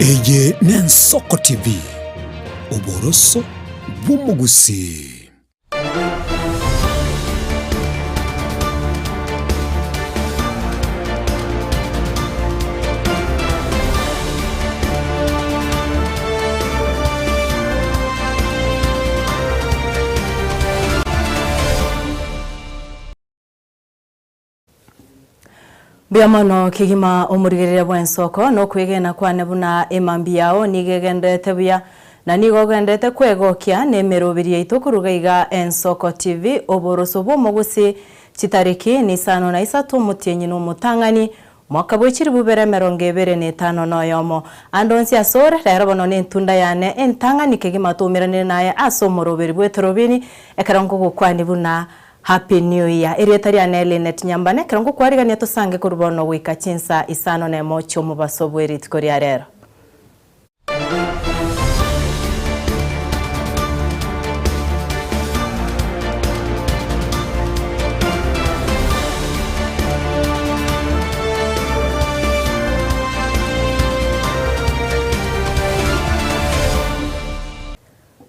Eye n'Ensoko TV, oboroso bw'omogusii. Mbuya mono kegima omorigereria bw'ensoko, na okwegena kwane buna emambia yao nigo egendererete buya, na nigo ogendererete kwegokia nemeroberi yaito koruga iga Ensoko TV, oboroso bw'omogusi, chitariki nisano na isato omotienyi na omotang'ani, mwaka bwe chilifu bibere emerongo ebere na etano na oyomo. Ande onsi asore, rero bono nentunda yane entang'ani kegima twaumeranire naye ase omoroberi bw'etorobini, ekero nkogokwania buna Happy New Year. Erieta riane Linet Nyambane, ekero ngokwarigania tosange korwa bono goika chinsa isano nemo chi'omobaso bwe rituko ria rero.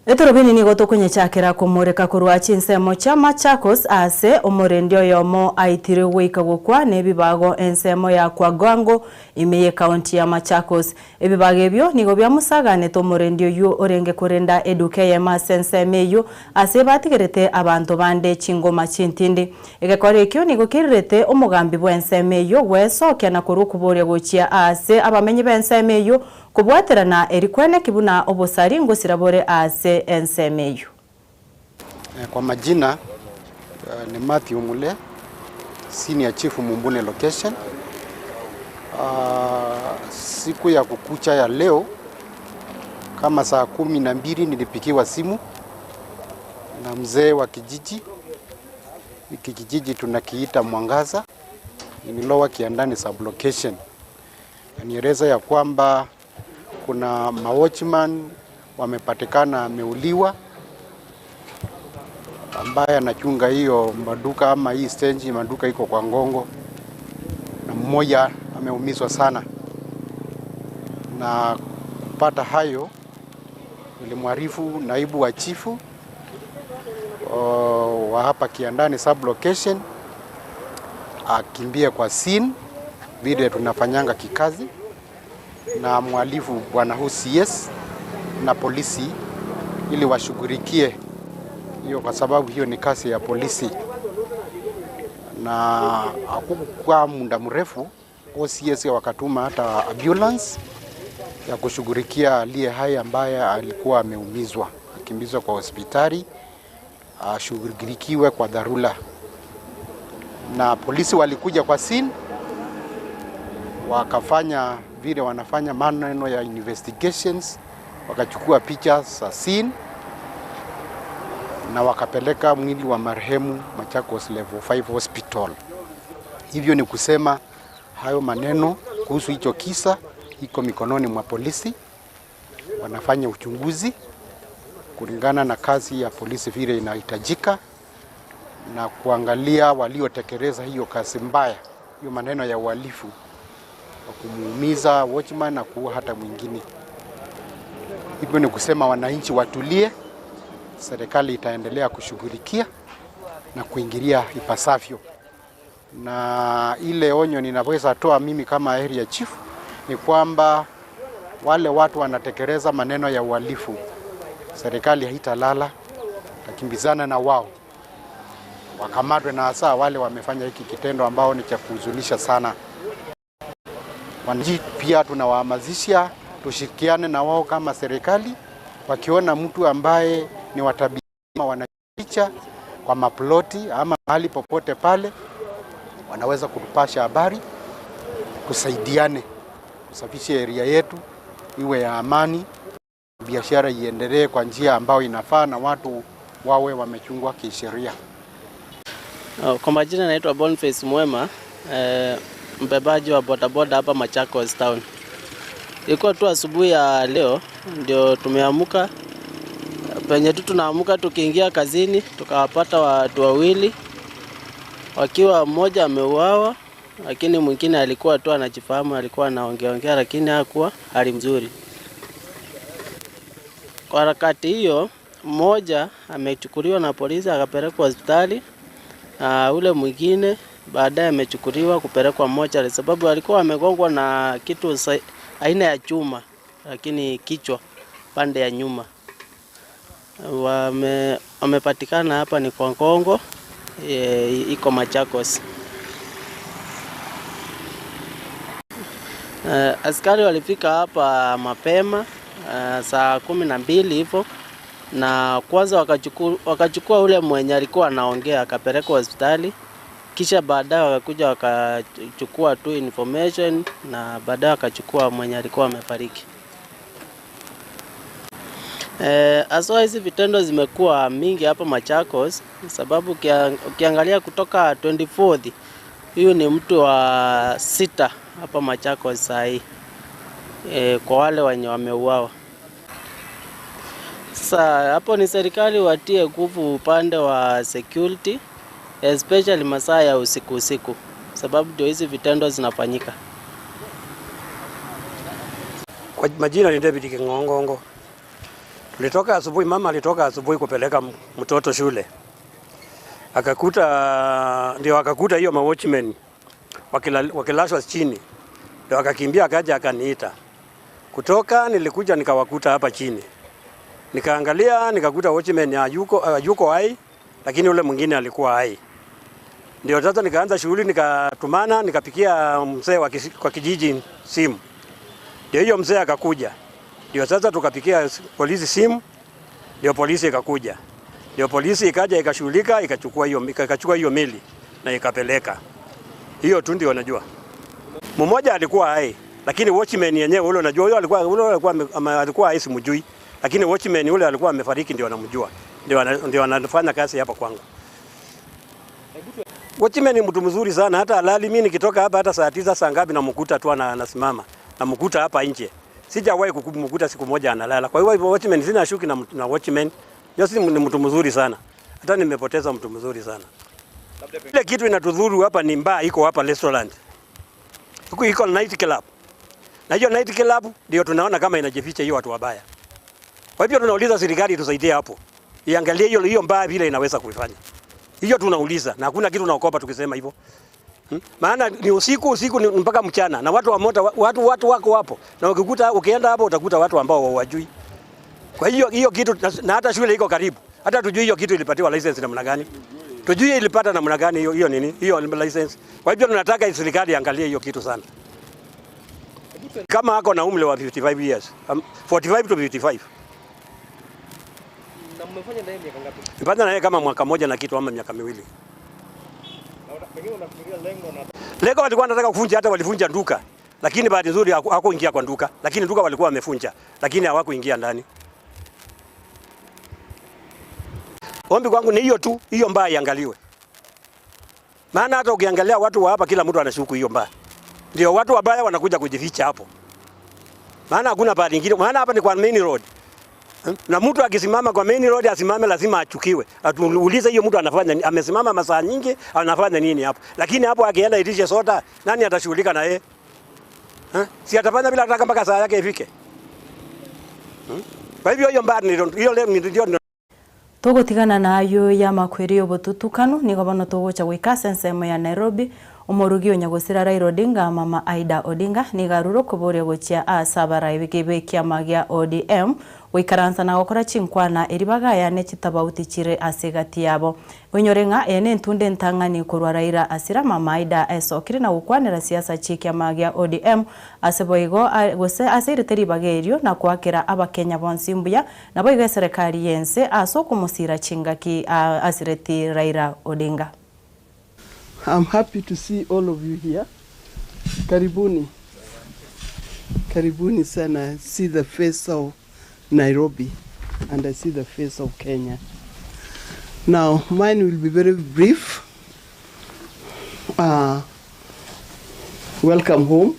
Etorobini nigo tokonyechakera komoreka korwa chinsemo chia Machakos aase omorendi oyomo aitirwe goika gokwa nebibago ensemo ya Kwagango ime y'ecounty ya Machakos. Ebibago ebio nigo biamosaganete omorendi oyio orenge korenda eduka eyemo ase ensemo eyio ase batigerete abanto bande chingoma chintindi. Egekora ekio nigo kerirete omogambi bw'ensemo eyio gwesokia na korwa okoboria gochia aase abamenyi b'ensemo eyio Kobwaterana eri kweneki buna obosari ngosira bore aase ensemo eyio. Kwa majina ni Mathew Mule, Senior Chief Mumbune Location. Siku ya kukucha ya leo kama saa 12 nilipigiwa simu na mzee wa kijiji. Hiki kijiji tunakiita Mwangaza in Lower Kiandani sub location. Anieleza ya kwamba kuna mawatchman wamepatikana ameuliwa, ambaye anachunga hiyo maduka ama hii stendi maduka iko kwa Ngongo, na mmoja ameumizwa sana. Na kupata hayo, nilimwarifu naibu wa chifu wa hapa Kiandani sub location akimbie kwa scene vile tunafanyanga kikazi na mwalifu bwana OCS na polisi ili washughulikie hiyo, kwa sababu hiyo ni kazi ya polisi, na hakukuwa muda mrefu OCS wakatuma hata ambulance ya kushughulikia aliye hai ambaye alikuwa ameumizwa, akimbizwa kwa hospitali ashughulikiwe kwa dharura. Na polisi walikuja kwa scene wakafanya vile wanafanya maneno ya investigations, wakachukua picha za scene na wakapeleka mwili wa marehemu Machakos Level 5 Hospital. Hivyo ni kusema hayo maneno kuhusu hicho kisa iko mikononi mwa polisi, wanafanya uchunguzi kulingana na kazi ya polisi vile inahitajika, na kuangalia waliotekeleza hiyo kazi mbaya, hiyo maneno ya uhalifu wa kumuumiza watchman na kuua hata mwingine. Hivyo ni kusema wananchi watulie, serikali itaendelea kushughulikia na kuingilia ipasavyo. Na ile onyo ninaweza toa mimi kama area chief ni kwamba wale watu wanatekeleza maneno ya uhalifu, serikali haitalala, takimbizana na wao wakamatwe, na hasa wale wamefanya hiki kitendo ambao ni cha kuhuzunisha sana. Wananchi pia tunawahamasisha tushirikiane na wao kama serikali, wakiona mtu ambaye ni watabia wanajificha kwa maploti ama mahali popote pale, wanaweza kutupasha habari, tusaidiane tusafishe area yetu iwe ya amani, biashara iendelee kwa njia ambayo inafaa na watu wawe wamechungwa kisheria. Kwa majina naitwa Boniface Mwema, mbebaji wa bodaboda hapa Machakos town. Ilikuwa tu asubuhi ya leo ndio tumeamka, penye tu tunaamka tukiingia kazini tukawapata watu wawili wakiwa mmoja ameuawa, lakini mwingine alikuwa tu anajifahamu, alikuwa anaongeaongea lakini hakuwa hali mzuri. Kwa harakati hiyo mmoja amechukuliwa na polisi akapelekwa hospitali na ule mwingine baadaye amechukuliwa kupelekwa mochari, sababu alikuwa amegongwa na kitu aina ya chuma, lakini kichwa pande ya nyuma. Wamepatikana hapa ni kwa Ngongo iko Machakos. Askari walifika hapa mapema saa 12 hivyo, na kwanza wakachukua ule mwenye alikuwa anaongea akapelekwa hospitali, kisha baadaye wakakuja wakachukua tu information na baadaye wakachukua mwenye alikuwa amefariki. Haswa hizi vitendo zimekuwa mingi hapa Machakos, sababu ukiangalia kutoka 24th huyu ni mtu wa 6 hapa Machakos saa hii, kwa wale wenye wameuawa. Sasa hapo ni serikali watie nguvu upande wa security, especially masaa ya usiku usiku, sababu ndio hizi vitendo zinafanyika. Kwa majina ni David King'ongongo. Tulitoka asubuhi, mama alitoka asubuhi kupeleka mtoto shule. Akakuta, ndio akakuta hiyo ma watchmen wakilashwa chini. Ndio akakimbia akaja akaniita. Kutoka nilikuja nikawakuta hapa chini. Nikaangalia nikakuta watchman hayuko hai, lakini ule mwingine alikuwa hai. Ndio sasa nikaanza shughuli, nikatumana, nikapikia mzee kwa kijiji simu. Ndio hiyo mzee akakuja. Ndio sasa tukapikia polisi simu, ndio polisi ikakuja. Ndio polisi ikaja ikashughulika, ikachukua hiyo mili na ikapeleka. Hiyo tu ndio najua. Mmoja alikuwa hai, lakini watchman yenyewe ule unajua huyo alikuwa, ule alikuwa alikuwa hai simjui. Lakini watchman ule alikuwa amefariki ndio anamjua. Ndio anafanya kazi hapa kwangu. Watchman ni mtu mzuri sana, hata halali. Mimi nikitoka hapa hata saa 9 saa ngapi namkuta tu anasimama. Namkuta hapa nje. Sijawahi kumkuta siku moja analala. Kwa hivyo watchman sina shuki na watchman. Yosi ni mtu mzuri sana. Hata nimepoteza mtu mzuri sana. Ile kitu inatudhuru hapa ni mbaa iko hapa restaurant. Huku iko night club. Na hiyo night club ndio tunaona kama inajificha hiyo watu wabaya. Kwa hivyo tunauliza serikali itusaidie hapo. Iangalie hiyo mbaa vile inaweza kuifanya. Hiyo tunauliza na hakuna kitu tunaogopa tukisema hivyo. Maana ni usiku, usiku ni mpaka mchana na watu wa moto, watu wako hapo. Na ukienda hapo utakuta watu ambao hawajui. Kwa hiyo hiyo kitu na hata shule iko karibu. Hata tujui hiyo kitu ilipatiwa license namna gani. Tujui ilipata namna gani hiyo nini? Hiyo license. Kwa hivyo tunataka serikali iangalie hiyo kitu sana. Kama ako na umri wa 55 years, 45 to 55. Na mmefanya naye miaka ngapi? Nimefanya naye kama mwaka mmoja na kitu ama miaka miwili. Na pengine unafikiria lengo na Lengo walikuwa wanataka kuvunja, hata walivunja duka. Lakini bahati nzuri hakuingia kwa duka. Lakini duka walikuwa wamefunja, lakini hawakuingia ndani. Ombi kwangu ni hiyo tu, hiyo mbaya iangaliwe. Maana hata ukiangalia watu wa hapa kila mtu anashuku hiyo mbaya. Ndio watu wabaya wanakuja kujificha hapo. Maana hakuna pahali nyingine, maana hapa ni kwa main road. Na mtu akisimama kwa main road asimame lazima achukiwe. Atuulize hiyo mtu anafanya nini? Amesimama masaa nyingi anafanya nini hapo? Lakini hapo akienda itishe soda, nani atashughulika na yeye? Si atafanya bila kutaka mpaka saa yake ifike. Kwa hivyo hiyo mbaya ndio hiyo leo ndio Tugutigana nayo ya makwiri obotutukanu nigo bono tugucha gwika sensemo ya Nairobi omorugi onyagosira Raila Odinga mama Aida Odinga nigaruro kuboria gochia ase abarai be kiama gia ODM goikaransa na gokora chinkwana eribagaya ne chitabauti chire ase gati yabo onyore ng'a ene entunde ntang'ani korwa Raila asira mama Aida esokire na gokwanera siasa chikiama gia ODM ase boigo gose ase erite ribaga erio na kwakera abakenya bonsi mbuya nabo igo eserekari yense ase okomosira chingaki asireti Raila Odinga. I'm happy to see all of you here. Karibuni. Karibuni sana. I see the face of Nairobi and I see the face of Kenya. Now, mine will be very brief. Welcome home.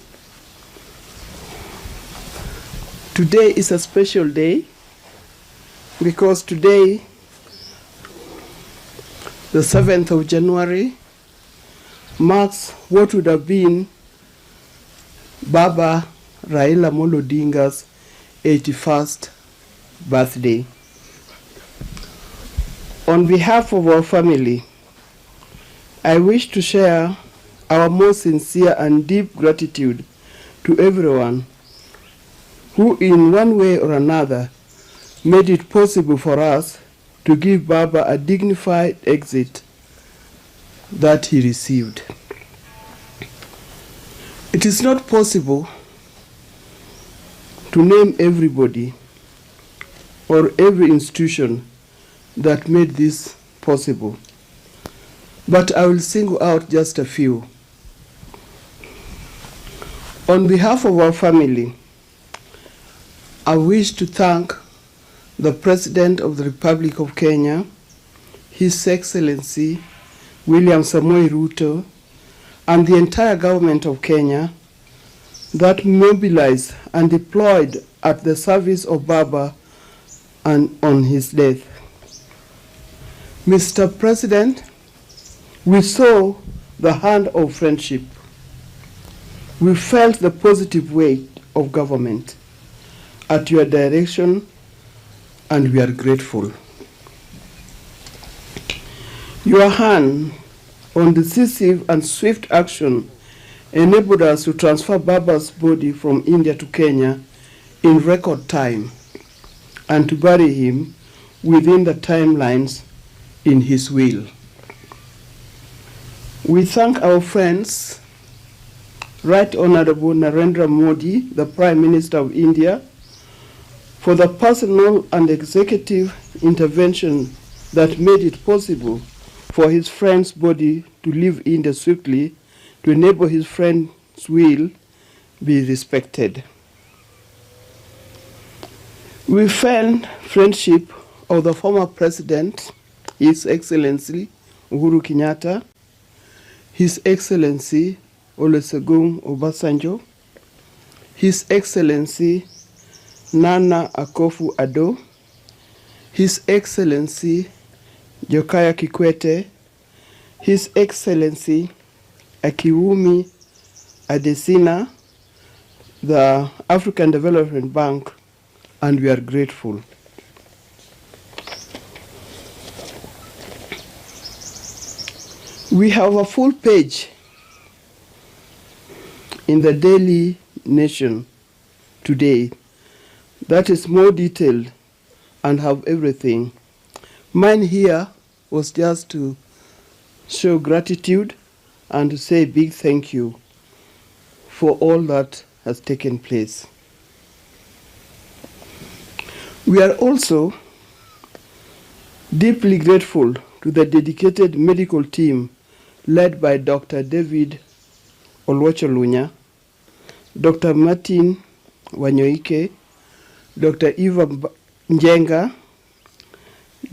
Today is a special day because today, the 7th of January, marks what would have been Baba Raila Amolo Odinga's 81st birthday. On behalf of our family, I wish to share our most sincere and deep gratitude to everyone who in one way or another made it possible for us to give Baba a dignified exit that he received. It is not possible to name everybody or every institution that made this possible, but I will single out just a few. On behalf of our family, I wish to thank the President of the Republic of Kenya, His Excellency William Samoei Ruto, and the entire government of Kenya that mobilized and deployed at the service of Baba and on his death. Mr. President, we saw the hand of friendship. We felt the positive weight of government at your direction, and we are grateful. Your hand on decisive and swift action enabled us to transfer Baba's body from India to Kenya in record time and to bury him within the timelines in his will. We thank our friends, Right Honorable Narendra Modi, the Prime Minister of India, for the personal and executive intervention that made it possible for his friend's body to leave India swiftly to enable his friend's will be respected. We felt friendship of the former president, His Excellency Uhuru Kenyatta, His Excellency Olusegun Obasanjo, His Excellency Nana Akufo-Addo, His Excellency Jakaya Kikwete, His Excellency Akinwumi Adesina, the African Development Bank, and we are grateful. We have a full page in the Daily Nation today that is more detailed and have everything. Mine here was just to show gratitude and to say big thank you for all that has taken place. We are also deeply grateful to the dedicated medical team led by Dr. David Oluoch Olunya, Dr. Martin Wanyoike, Dr. Eva Njenga,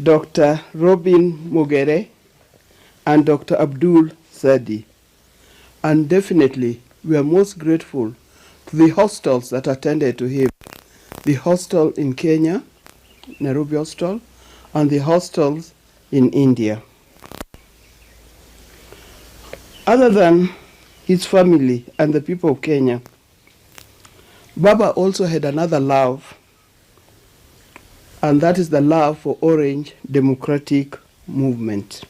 Dr. Robin Mugere, and Dr. Abdul Sadi. And definitely, we are most grateful to the hostels that attended to him. The hostel in Kenya, Nairobi Hostel, and the hostels in India. Other than his family and the people of Kenya, Baba also had another love, and that is the love for Orange Democratic Movement.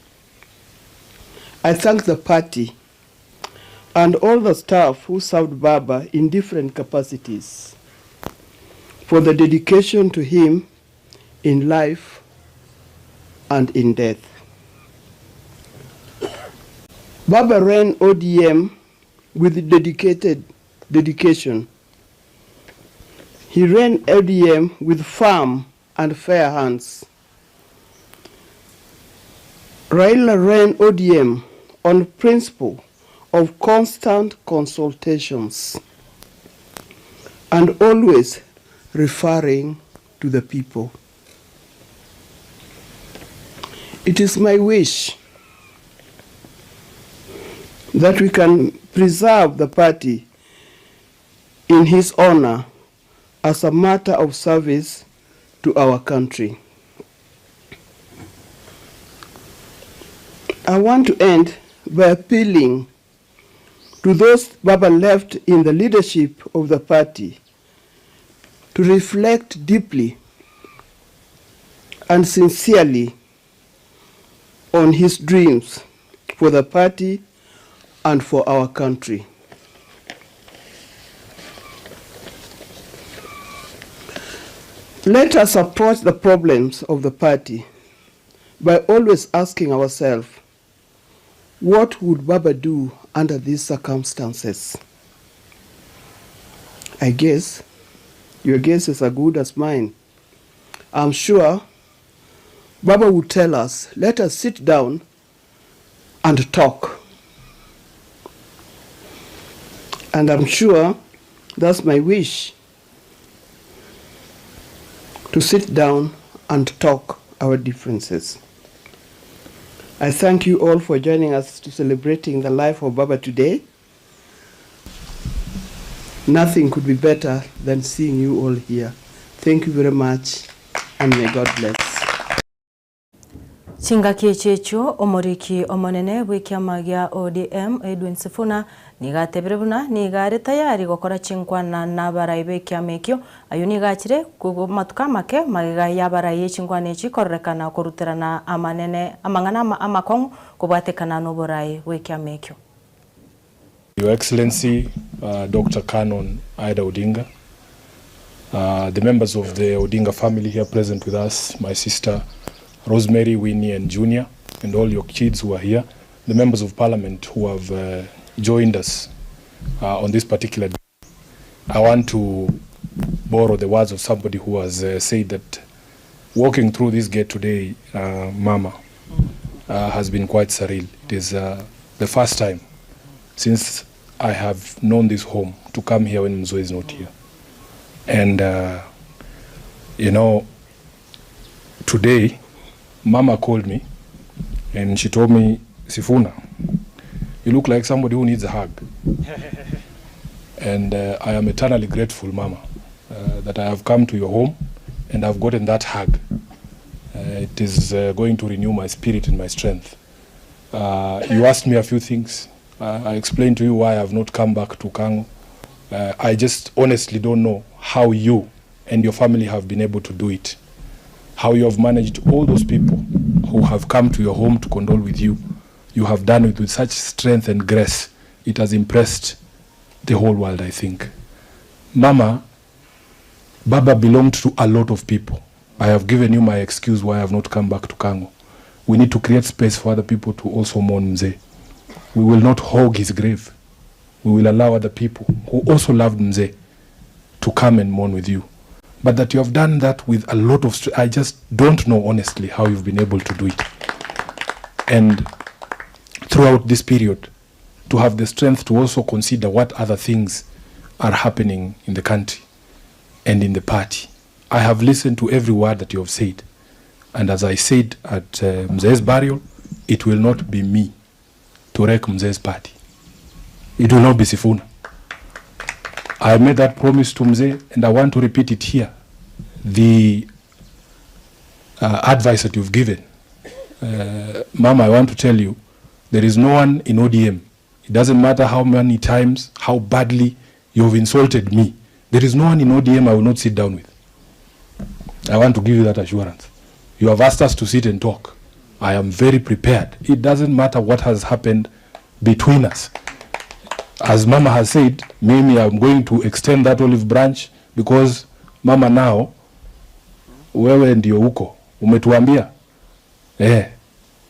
I thank the party and all the staff who served Baba in different capacities for the dedication to him in life and in death. Baba ran ODM with dedicated dedication. He ran ODM with firm and fair hands. Raila ran ODM on principle of constant consultations and always referring to the people. It is my wish that we can preserve the party in his honor as a matter of service to our country. I want to end by appealing to those Baba left in the leadership of the party to reflect deeply and sincerely on his dreams for the party and for our country. Let us approach the problems of the party by always asking ourselves, what would Baba do under these circumstances? I guess your guess is as good as mine. I'm sure Baba would tell us, let us sit down and talk. And I'm sure that's my wish to sit down and talk our differences. I thank you all for joining us to celebrating the life of Baba today. Nothing could be better than seeing you all here. Thank you very much and may God bless. Chingaki echi echio omoriki omonene bw'ekiama gia ODM Edwin Sifuna nigo atebire buna nigo are tayari gokora chinkwana nabarai b'ekiama ekio. Ayio nigo achire amatuko amake magega y'abarai echinkwana echi kororekana koruterana amanene amang'ana amakong'u kobwatekana noborai bw'ekiama ekio. Your Excellency uh, Dr. Canon Ida Odinga, uh, the members of the Odinga family here present with us, my sister Rosemary, Winnie and Junior, and all your kids who are here, the members of parliament who have uh, joined us uh, on this particular day. I want to borrow the words of somebody who has uh, said that walking through this gate today, uh, Mama, uh, has been quite surreal. It is uh, the first time since I have known this home to come here when Mzee is not here. And, uh, you know, today, Mama called me and she told me, Sifuna, you look like somebody who needs a hug. and uh, I am eternally grateful, Mama, uh, that I have come to your home and I've gotten that hug. Uh, it is uh, going to renew my spirit and my strength. Uh, you asked me a few things. Uh, I explained to you why I've not come back to Kang'o. Uh, I just honestly don't know how you and your family have been able to do it. How you have managed all those people who have come to your home to condole with you. You have done it with such strength and grace. It has impressed the whole world, I think. Mama, Baba belonged to a lot of people. I have given you my excuse why I have not come back to Kang'o. We need to create space for other people to also mourn Mzee. We will not hog his grave. We will allow other people who also loved Mzee to come and mourn with you. But that you have done that with a lot of, I just don't know honestly how you've been able to do it. And throughout this period, to have the strength to also consider what other things are happening in the country and in the party. I have listened to every word that you have said. And as I said at uh, Mzee's burial, it will not be me to wreck Mzee's party. It will not be Sifuna. I made that promise to Mzee and I want to repeat it here. The uh, advice that you've given, uh, Mama, I want to tell you, there is no one in ODM. It doesn't matter how many times, how badly you've insulted me. There is no one in ODM I will not sit down with. I want to give you that assurance. You have asked us to sit and talk. I am very prepared. It doesn't matter what has happened between us. As Mama has said, maybe I'm going to extend that olive branch because Mama now, wewe ndio uko umetuambia eh,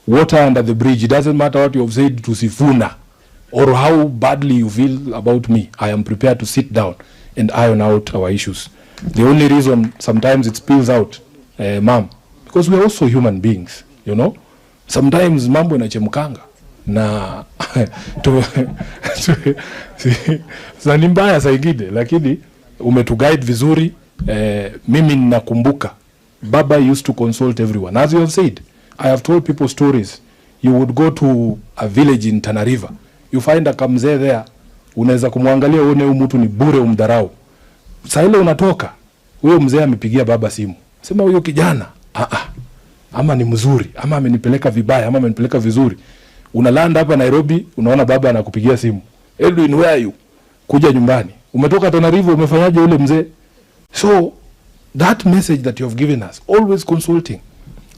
water under the bridge. It doesn't matter what you have said to Sifuna or how badly you feel about me. I am prepared to sit down and iron out our issues. The only reason sometimes it spills out, uh, ma'am, because we are also human beings, you know. Sometimes mambo inachemkanga na tu, tu, si, ni mbaya saa ingine, lakini umetuguide vizuri eh, mimi ninakumbuka baba used to consult everyone as you have said i have told people stories you would go to a village in Tana River you find a kamzee there unaweza kumwangalia uone huyu mtu ni bure umdharau saa ile unatoka huyo mzee amepigia baba simu sema huyo kijana ah ah ama ni mzuri ama amenipeleka vibaya ama amenipeleka vizuri unalanda hapa Nairobi unaona baba anakupigia simu Edwin where are you kuja nyumbani umetoka Tana River umefanyaje ule mzee so that message that you have given us always consulting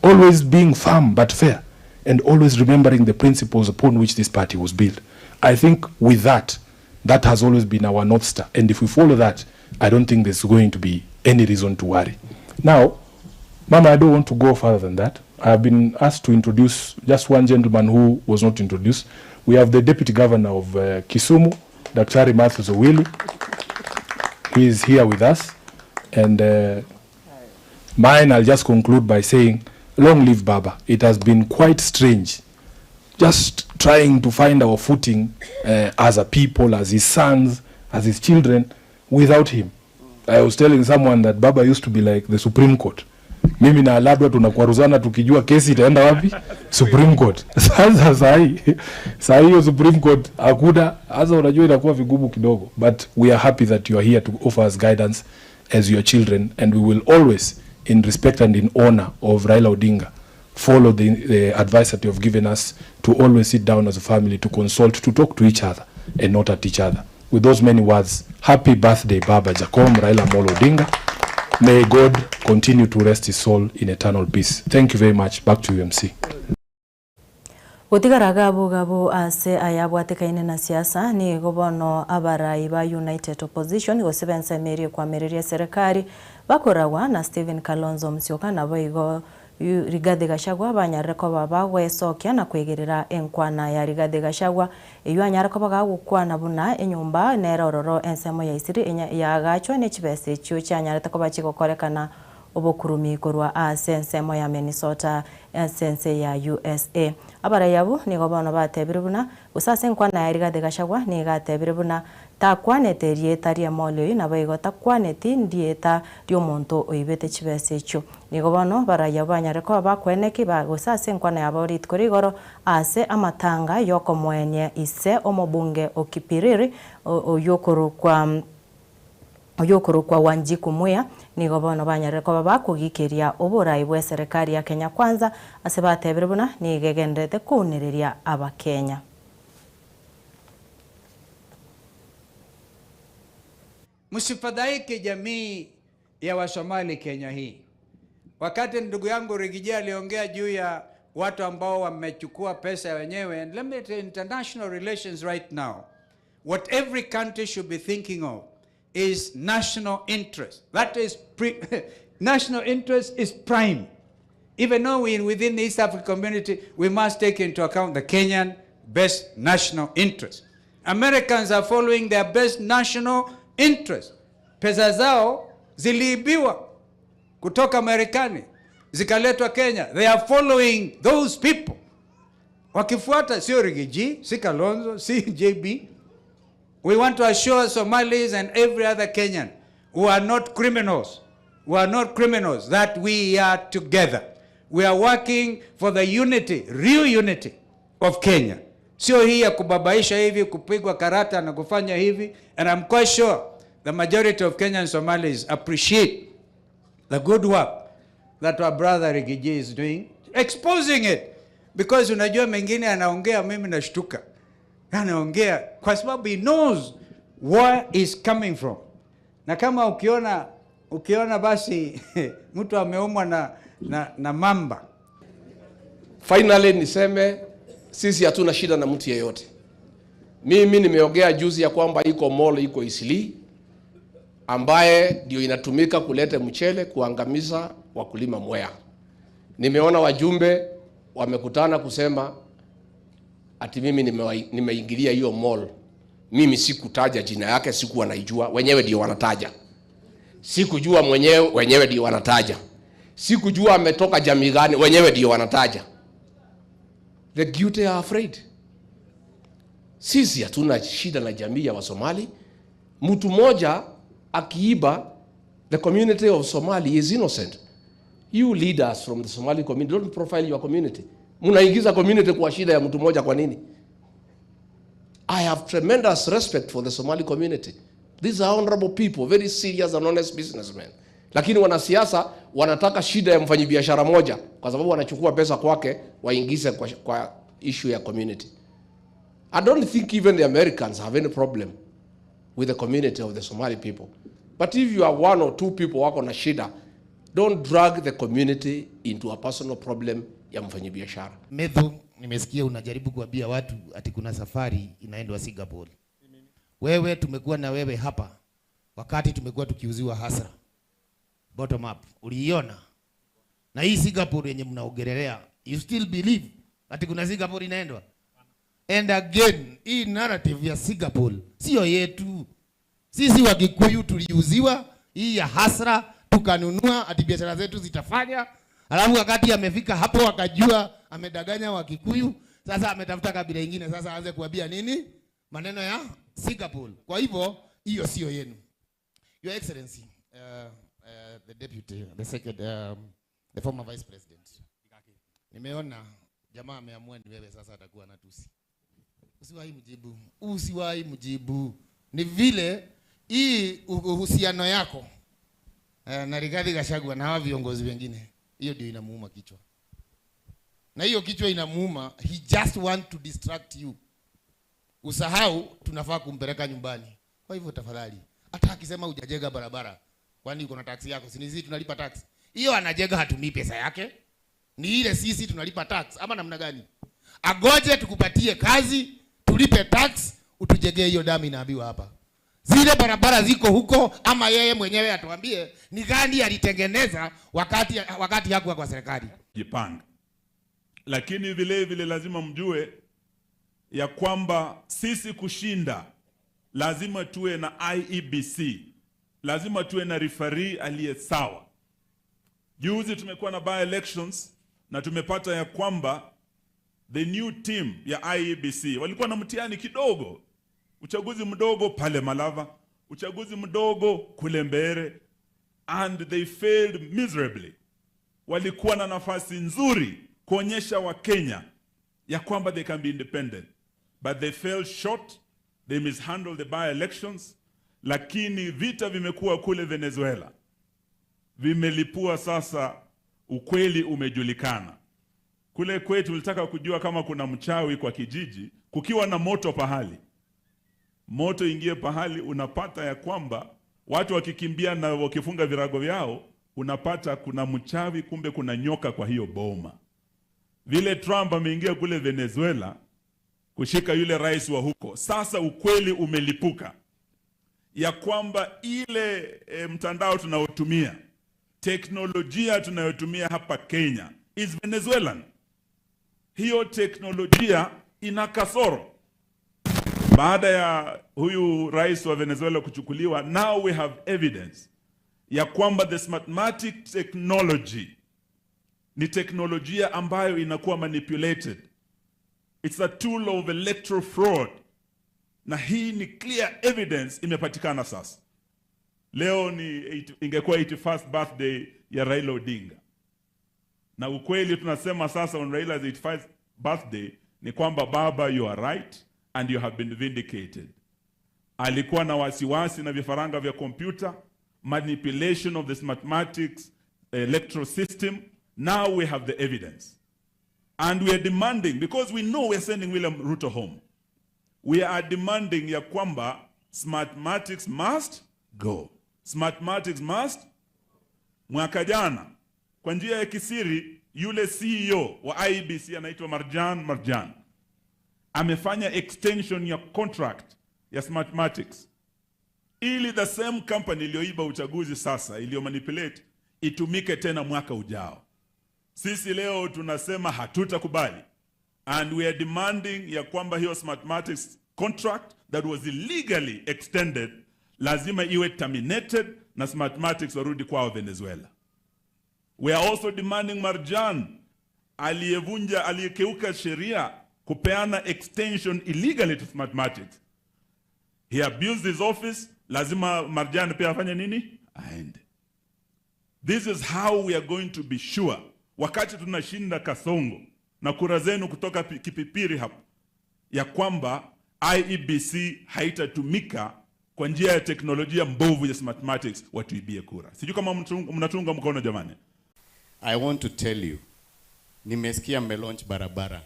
Always being firm but fair and always remembering the principles upon which this party was built. I think with that, that has always been our north star and if we follow that, I don't think there's going to be any reason to worry. Now, Mama, I don't want to go further than that. I have been asked to introduce just one gentleman who was not introduced. We have the Deputy Governor of uh, Kisumu, Daktari Matthews Owili. He is here with us. And uh, mine, I'll just conclude by saying, long live Baba. It has been quite strange just trying to find our footing uh, as a people, as his sons, as his children, without him. I was telling someone that Baba used to be like the Supreme Court. Mimi na Aladwa tunakwaruzana tukijua kesi itaenda wapi? Supreme Court. Sasa sahi sahi hiyo Supreme Court hakuna. Sasa unajua inakuwa vigumu kidogo, but we are happy that you are here to offer us guidance as your children and we will always in respect and in honor of Raila Odinga follow the, the advice that you have given us to always sit down as a family to consult, to talk to each other and not at each other. With those many words, happy birthday, Baba Jakom Raila Amolo Odinga. May God continue to rest his soul in eternal peace. Thank you very much. Back to you, MC. Gotigara gabu gabu ase ayabwatekaine na siasa, nigo bono abarai ba United Opposition gose b'ensemo eria ekwamereria eserekari bakoragwa na Stephen Kalonzo Musyoka naboigo Rigathi Gachagua banyarire koba bagwesokia na kwegerera enkwana ya Rigathi Gachagua eyio anyare koba gagokwana buna enyomba nere ororo ensemo ya Isiri yaagachwa ne chibesa echio chianyarete koba chigokorekana obokurumi korwa ase ensemo ya Minnesota ase ense ya usa. Abarai abwo nigo bono batebire buna gose ase enkwana ya Rigathi Gachagua nigo atebire buna takwanete erieta ri'emori oyio naboigo takwaneti ndieta ri'omonto oibete chibesa echio. Nigo bono barai abwo banyare koba bakoeneki ba gose ase enkwana yabo rituko rigoro ase amatanga y'okomoenia ise omobunge o Kipiriri oyio okorokwa oyio okorokwa Wanjiku Muya, nigo bono banyarire koba bakogikeria oborai bw'eserekari ya Kenya Kwanza ase batebire buna nigo egendererete kounereria Abakenya. Msifadhaike jamii ya Wasomali Kenya hii. Wakati ndugu yangu Riggy G aliongea juu ya watu ambao wamechukua pesa wenyewe, and let me tell you, international relations right now, what every country should be thinking of is national interest. That is pre national interest is prime. Even though we within the East African community, we must take into account the Kenyan best national interest. Americans are following their best national interest. Pesa zao ziliibiwa kutoka Marekani zikaletwa Kenya. They are following those people. Wakifuata sio Riggy G, si Kalonzo, si JB. We want to assure Somalis and every other Kenyan who are not criminals, who are not criminals, that we are together. We are working for the unity, real unity of Kenya. Sio hii ya kubabaisha hivi, kupigwa karata na kufanya hivi. And I'm quite sure the majority of Kenyan Somalis appreciate the good work that our brother Riggy G is doing, exposing it. Because unajua mengine anaongea, mimi nashtuka. Anaongea kwa sababu he knows where is coming from. Na kama ukiona ukiona basi mtu ameumwa na, na, na mamba. Finally niseme sisi hatuna shida na mtu yeyote. Mimi nimeongea juzi ya kwamba iko mall iko Eastleigh ambaye ndio inatumika kuleta mchele kuangamiza wakulima Mwea. Nimeona wajumbe wamekutana kusema ati mimi nimeingilia hiyo mall. Mimi sikutaja jina yake, sikuwa naijua, wenyewe ndio wanataja. Sikujua mwenyewe, wenyewe ndio wanataja. Sikujua ametoka jamii gani, wenyewe ndio wanataja. The guilty are afraid. Sisi hatuna shida na jamii ya Wasomali. Mtu mmoja akiiba, the community of Somali is innocent. You leaders from the Somali community, don't profile your community. Mnaingiza community kwa shida ya mtu mmoja kwa nini? I have tremendous respect for the Somali community. These are honorable people, very serious and honest businessmen. Lakini wanasiasa wanataka shida ya mfanyibiashara moja kwa sababu wanachukua pesa kwake waingize kwa, kwa issue ya community. I don't think even the Americans have any problem with the community of the Somali people. But if you are one or two people wako na shida Don't drag the community into a personal problem ya mfanyabiashara. Methu, nimesikia unajaribu kuambia watu ati kuna safari inaendwa Singapore. Wewe tumekuwa na wewe hapa wakati tumekuwa tukiuziwa hasara bottom up, uliiona? Na hii Singapore yenye mnaongelelea, you still believe ati kuna Singapore inaendwa? And again, hii narrative ya Singapore sio yetu. Sisi Wakikuyu tuliuziwa hii ya hasara, tukanunua ati biashara zetu zitafanya. Alafu wakati amefika hapo akajua amedanganya Wakikuyu, sasa ametafuta kabila ingine, sasa aanze kuambia nini maneno ya Singapore. Kwa hivyo hiyo sio yenu. Your Excellency, the deputy, the second, the former vice president. Nimeona jamaa ameamua ni wewe sasa atakuwa anatusi. Usiwahi mjibu, usiwahi mjibu. Ni vile hii uhusiano yako na Rigathi Gachagua na hawa viongozi wengine, hiyo ndio inamuuma kichwa, na hiyo kichwa inamuuma, he just want to distract you. Usahau tunafaa kumpeleka nyumbani. Kwa hivyo tafadhali, hata akisema hujajenga barabara, kwani uko na tax yako? Si ni sisi tunalipa tax? Hiyo anajenga, hatumii pesa yake, ni ile sisi tunalipa tax, ama namna gani? Agoje tukupatie kazi, tulipe tax, utujengee hiyo damu inaambiwa hapa. Zile barabara ziko huko, ama yeye mwenyewe atuambie ni gani alitengeneza wakati hakuwa kwa serikali. Jipanga. Lakini vile vile lazima mjue ya kwamba sisi kushinda lazima tuwe na IEBC, lazima tuwe na referee aliye sawa. Juzi tumekuwa na by elections na tumepata ya kwamba the new team ya IEBC walikuwa na mtihani kidogo, uchaguzi mdogo pale Malava, uchaguzi mdogo kule Mbeere, and they failed miserably. Walikuwa na nafasi nzuri kuonyesha Wakenya ya kwamba they can be independent, but they fell short, they mishandled the by elections. Lakini vita vimekuwa kule Venezuela, vimelipua sasa, ukweli umejulikana. Kule kwetu tulitaka kujua kama kuna mchawi kwa kijiji, kukiwa na moto pahali, moto ingie pahali, unapata ya kwamba watu wakikimbia na wakifunga virago vyao, unapata kuna mchawi, kumbe kuna nyoka kwa hiyo boma. Vile Trump ameingia kule Venezuela kushika yule rais wa huko, sasa ukweli umelipuka ya kwamba ile mtandao tunaotumia, teknolojia tunayotumia hapa Kenya is Venezuelan. Hiyo teknolojia ina kasoro. Baada ya huyu rais wa Venezuela kuchukuliwa, now we have evidence ya kwamba the Smartmatic technology ni teknolojia ambayo inakuwa manipulated. It's a tool of electoral fraud, na hii ni clear evidence imepatikana sasa. Leo ni ingekuwa 81st birthday ya Raila Odinga, na ukweli tunasema sasa on Raila's 81st birthday ni kwamba baba, you are right and you have been vindicated. Alikuwa na wasiwasi na vifaranga vya kompyuta, manipulation of the Smartmatics electoral system. Now we have the evidence. And we are demanding, because we know we are sending William Ruto home. We are demanding ya kwamba Smartmatics must go. Smartmatics must. Mwaka jana kwa njia ya kisiri, yule CEO wa IEBC anaitwa Marjan Marjan amefanya extension ya contract ya Smartmatics ili the same company iliyoiba uchaguzi sasa iliyomanipulate itumike tena mwaka ujao. Sisi leo tunasema hatutakubali and we are demanding ya kwamba hiyo Smartmatics contract that was illegally extended lazima iwe terminated na Smartmatics warudi kwao Venezuela. We are also demanding Marjan aliyevunja, aliyekeuka sheria kupeana extension illegally to Smartmatics. He abused his office, lazima Marjan pia afanye nini? Aende. This is how we are going to be sure wakati tunashinda Kasongo na kura zenu kutoka Kipipiri hapo ya kwamba IEBC haitatumika kwa njia ya teknolojia mbovu ya Smartmatics watuibie kura. Sijui kama mnatunga mkono jamani. I want to tell you, nimesikia mmelaunch barabara.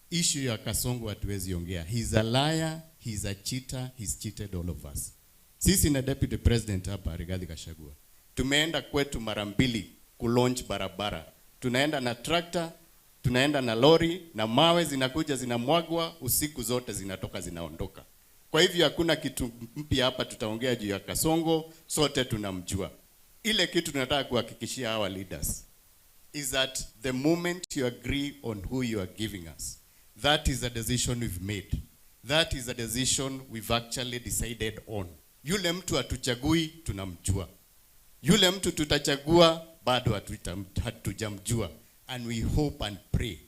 Issue ya Kasongo hatuwezi ongea. He's a liar, he's a cheater, he's cheated all of us. Sisi na deputy president hapa Rigathi Gachagua tumeenda kwetu mara mbili. kulaunch barabara. Tunaenda na tractor, tunaenda na lori na mawe zinakuja zinamwagwa usiku zote zinatoka zinaondoka. Kwa hivyo hakuna kitu mpya hapa tutaongea juu ya Kasongo, sote tunamjua. Ile kitu tunataka kuhakikishia hawa leaders is that the moment you agree on who you are giving us, that is a decision we've made. That is a decision we've actually decided on. Yule mtu hatuchagui, tunamjua. Yule mtu tutachagua, bado hatujamjua. And we hope and pray.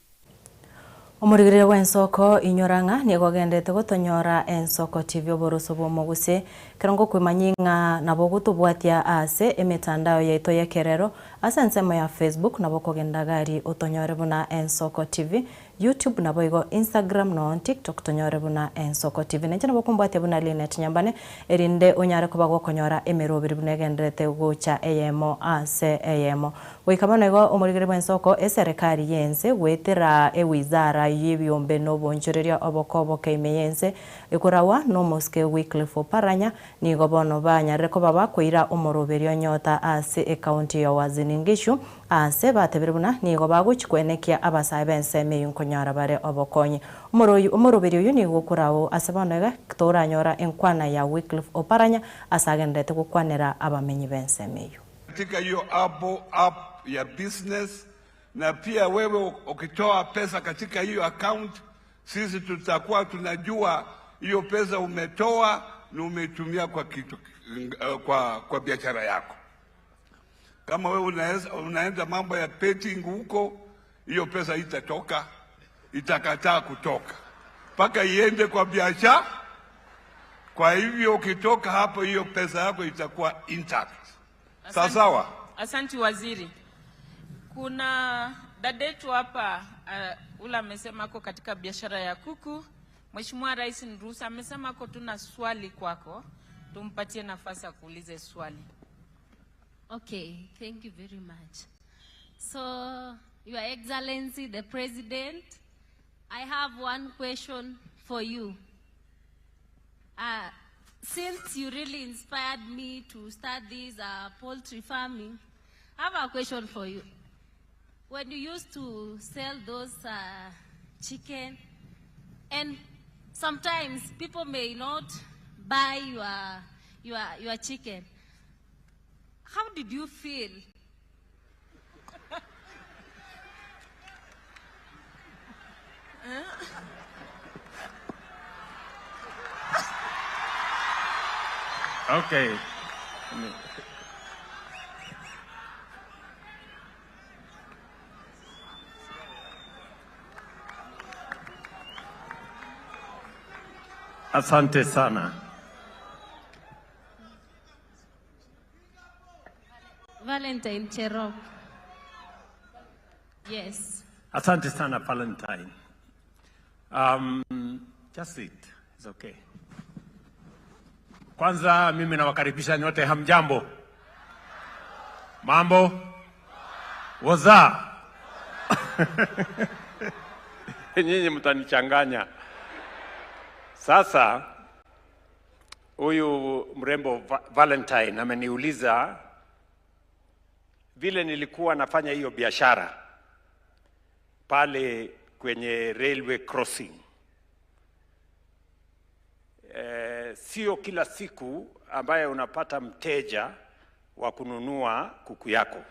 Omorigereria bw'ensoko inyora ng'a nigo ogendete gotonyora Ensoko TV oboroso bw'omogusii. Ekero ngokwemanyia ng'a nabo ogotobwatia ase emetandao yaito y'ekerero ase ensemo ya Facebook nabo okogenda gari otonyore buna Ensoko TV, YouTube naboigo Instagram noo TikTok tonyore buna Ensoko TV. Nainche nabo okombwatia buna Linet Nyambane erinde onyare koba gokonyora emeroberi buna egendererete gocha eyemo ase eyemo. Goika bono igo omorigereria bw'ensoko eserekari y'ense goetera ewizara y'ebiombe na obonchoreria obokoboke ime y'ense ekoragwa n'omosike Wycliffe Oparanya nigo bono banyarire koba bakoira omoroberio nyota ase ecounty ya Uasin Gishu aase batebire buna nigo bagochi koenekia abasae b'ensemo eyio nkonyora bare obokonyi. Omoroberio oyio nigo okoragwa ase bono iga toranyora enkwana ya Wycliffe Oparanya ase agendererete gokwanera abamenyi b'ensemo eyio. Katika hiyo hapo app ya business, na pia wewe ukitoa pesa katika hiyo account, sisi tutakuwa tunajua hiyo pesa umetoa na umeitumia kwa kitu, kwa biashara yako. Kama wewe unaenda mambo ya betting huko, hiyo pesa itatoka, itakataa kutoka mpaka iende kwa biashara. Kwa hivyo ukitoka hapo, hiyo pesa yako itakuwa intact. Sawa sawa. Asante waziri. Kuna dadetu hapa ule amesema ako katika biashara ya kuku. Mheshimiwa Rais niruhusu, amesema ako tuna swali kwako, tumpatie nafasi ya kuulize swali. Okay, thank you very much. So, Your Excellency, the President, I have one question for you. Since you really inspired me to start this poultry farming, I have a question for you. When you used to sell those chicken, and sometimes people may not buy your chicken, how did you feel? Okay. Asante sana. Valentine Cherop. Yes. Asante sana, Valentine. Just sit. It's okay. Kwanza mimi nawakaribisha nyote, hamjambo? Mambo? Woza? Nyinyi mtanichanganya. Sasa huyu mrembo Valentine ameniuliza vile nilikuwa nafanya hiyo biashara pale kwenye railway crossing. Sio kila siku ambaye unapata mteja wa kununua kuku yako.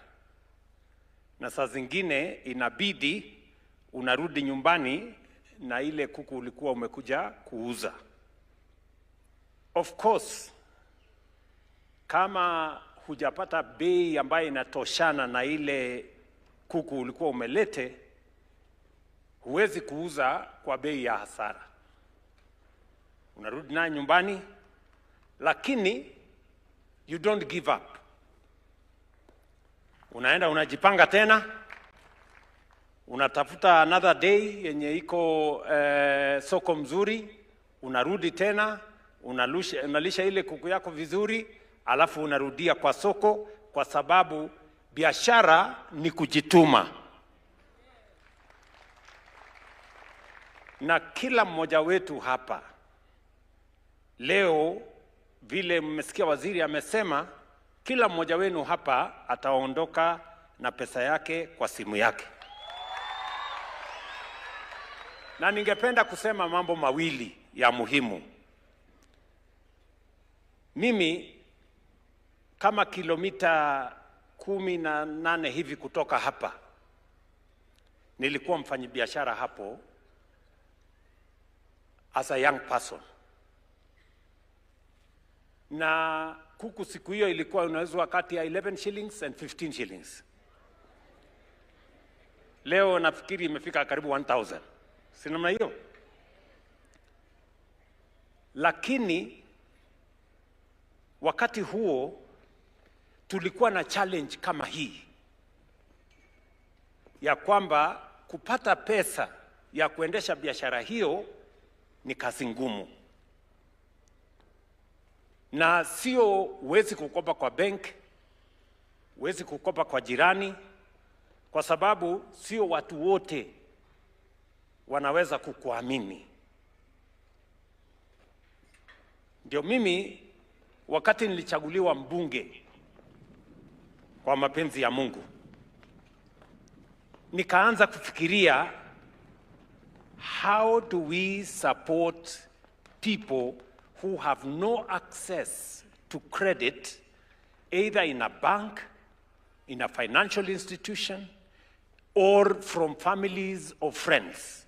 Na saa zingine inabidi unarudi nyumbani na ile kuku ulikuwa umekuja kuuza. Of course, kama hujapata bei ambayo inatoshana na ile kuku ulikuwa umelete, huwezi kuuza kwa bei ya hasara. Unarudi naye nyumbani, lakini you don't give up. Unaenda unajipanga tena, unatafuta another day yenye iko soko mzuri, unarudi tena, unalisha ile kuku yako vizuri, alafu unarudia kwa soko, kwa sababu biashara ni kujituma. Na kila mmoja wetu hapa leo, vile mmesikia waziri amesema, kila mmoja wenu hapa ataondoka na pesa yake kwa simu yake. Na ningependa kusema mambo mawili ya muhimu. Mimi kama kilomita 18 hivi kutoka hapa, nilikuwa mfanyibiashara hapo as a young person, na kuku siku hiyo ilikuwa inauzwa kati ya 11 shillings and 15 shillings. Leo nafikiri imefika karibu 1000, si namna hiyo? Lakini wakati huo tulikuwa na challenge kama hii ya kwamba kupata pesa ya kuendesha biashara hiyo ni kazi ngumu, na sio huwezi kukopa kwa bank, huwezi kukopa kwa jirani, kwa sababu sio watu wote wanaweza kukuamini. Ndio mimi wakati nilichaguliwa mbunge kwa mapenzi ya Mungu, nikaanza kufikiria how do we support people who have no access to credit either in a bank, in a financial institution, or from families or friends.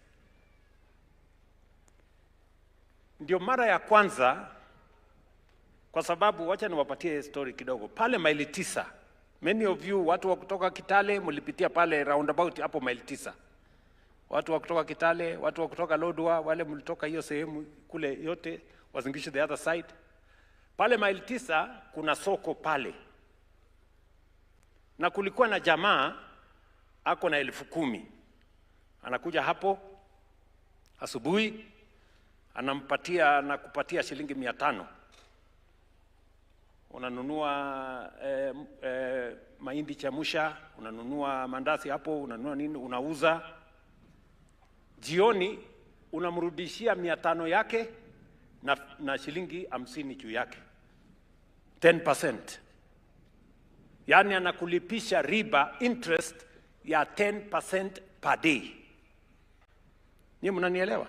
Ndio mara ya kwanza, kwa sababu wacha niwapatie story kidogo. Pale maili 9, many of you watu wa kutoka Kitale mlipitia pale roundabout hapo maili 9. Watu wa kutoka Kitale, watu wa kutoka Lodwar, wale mlitoka hiyo sehemu kule yote, Uasin Gishu the other side. Pale maili 9 kuna soko pale, na kulikuwa na jamaa ako na 10,000 anakuja hapo asubuhi, anampatia na kupatia shilingi 500, unanunua mahindi chemusha, unanunua mandazi hapo, unanunua nini, unauza. Jioni unamrudishia 500 yake na shilingi 50 juu yake, 10%. Yaani anakulipisha riba interest ya 10% per day. Nyinyi mnanielewa?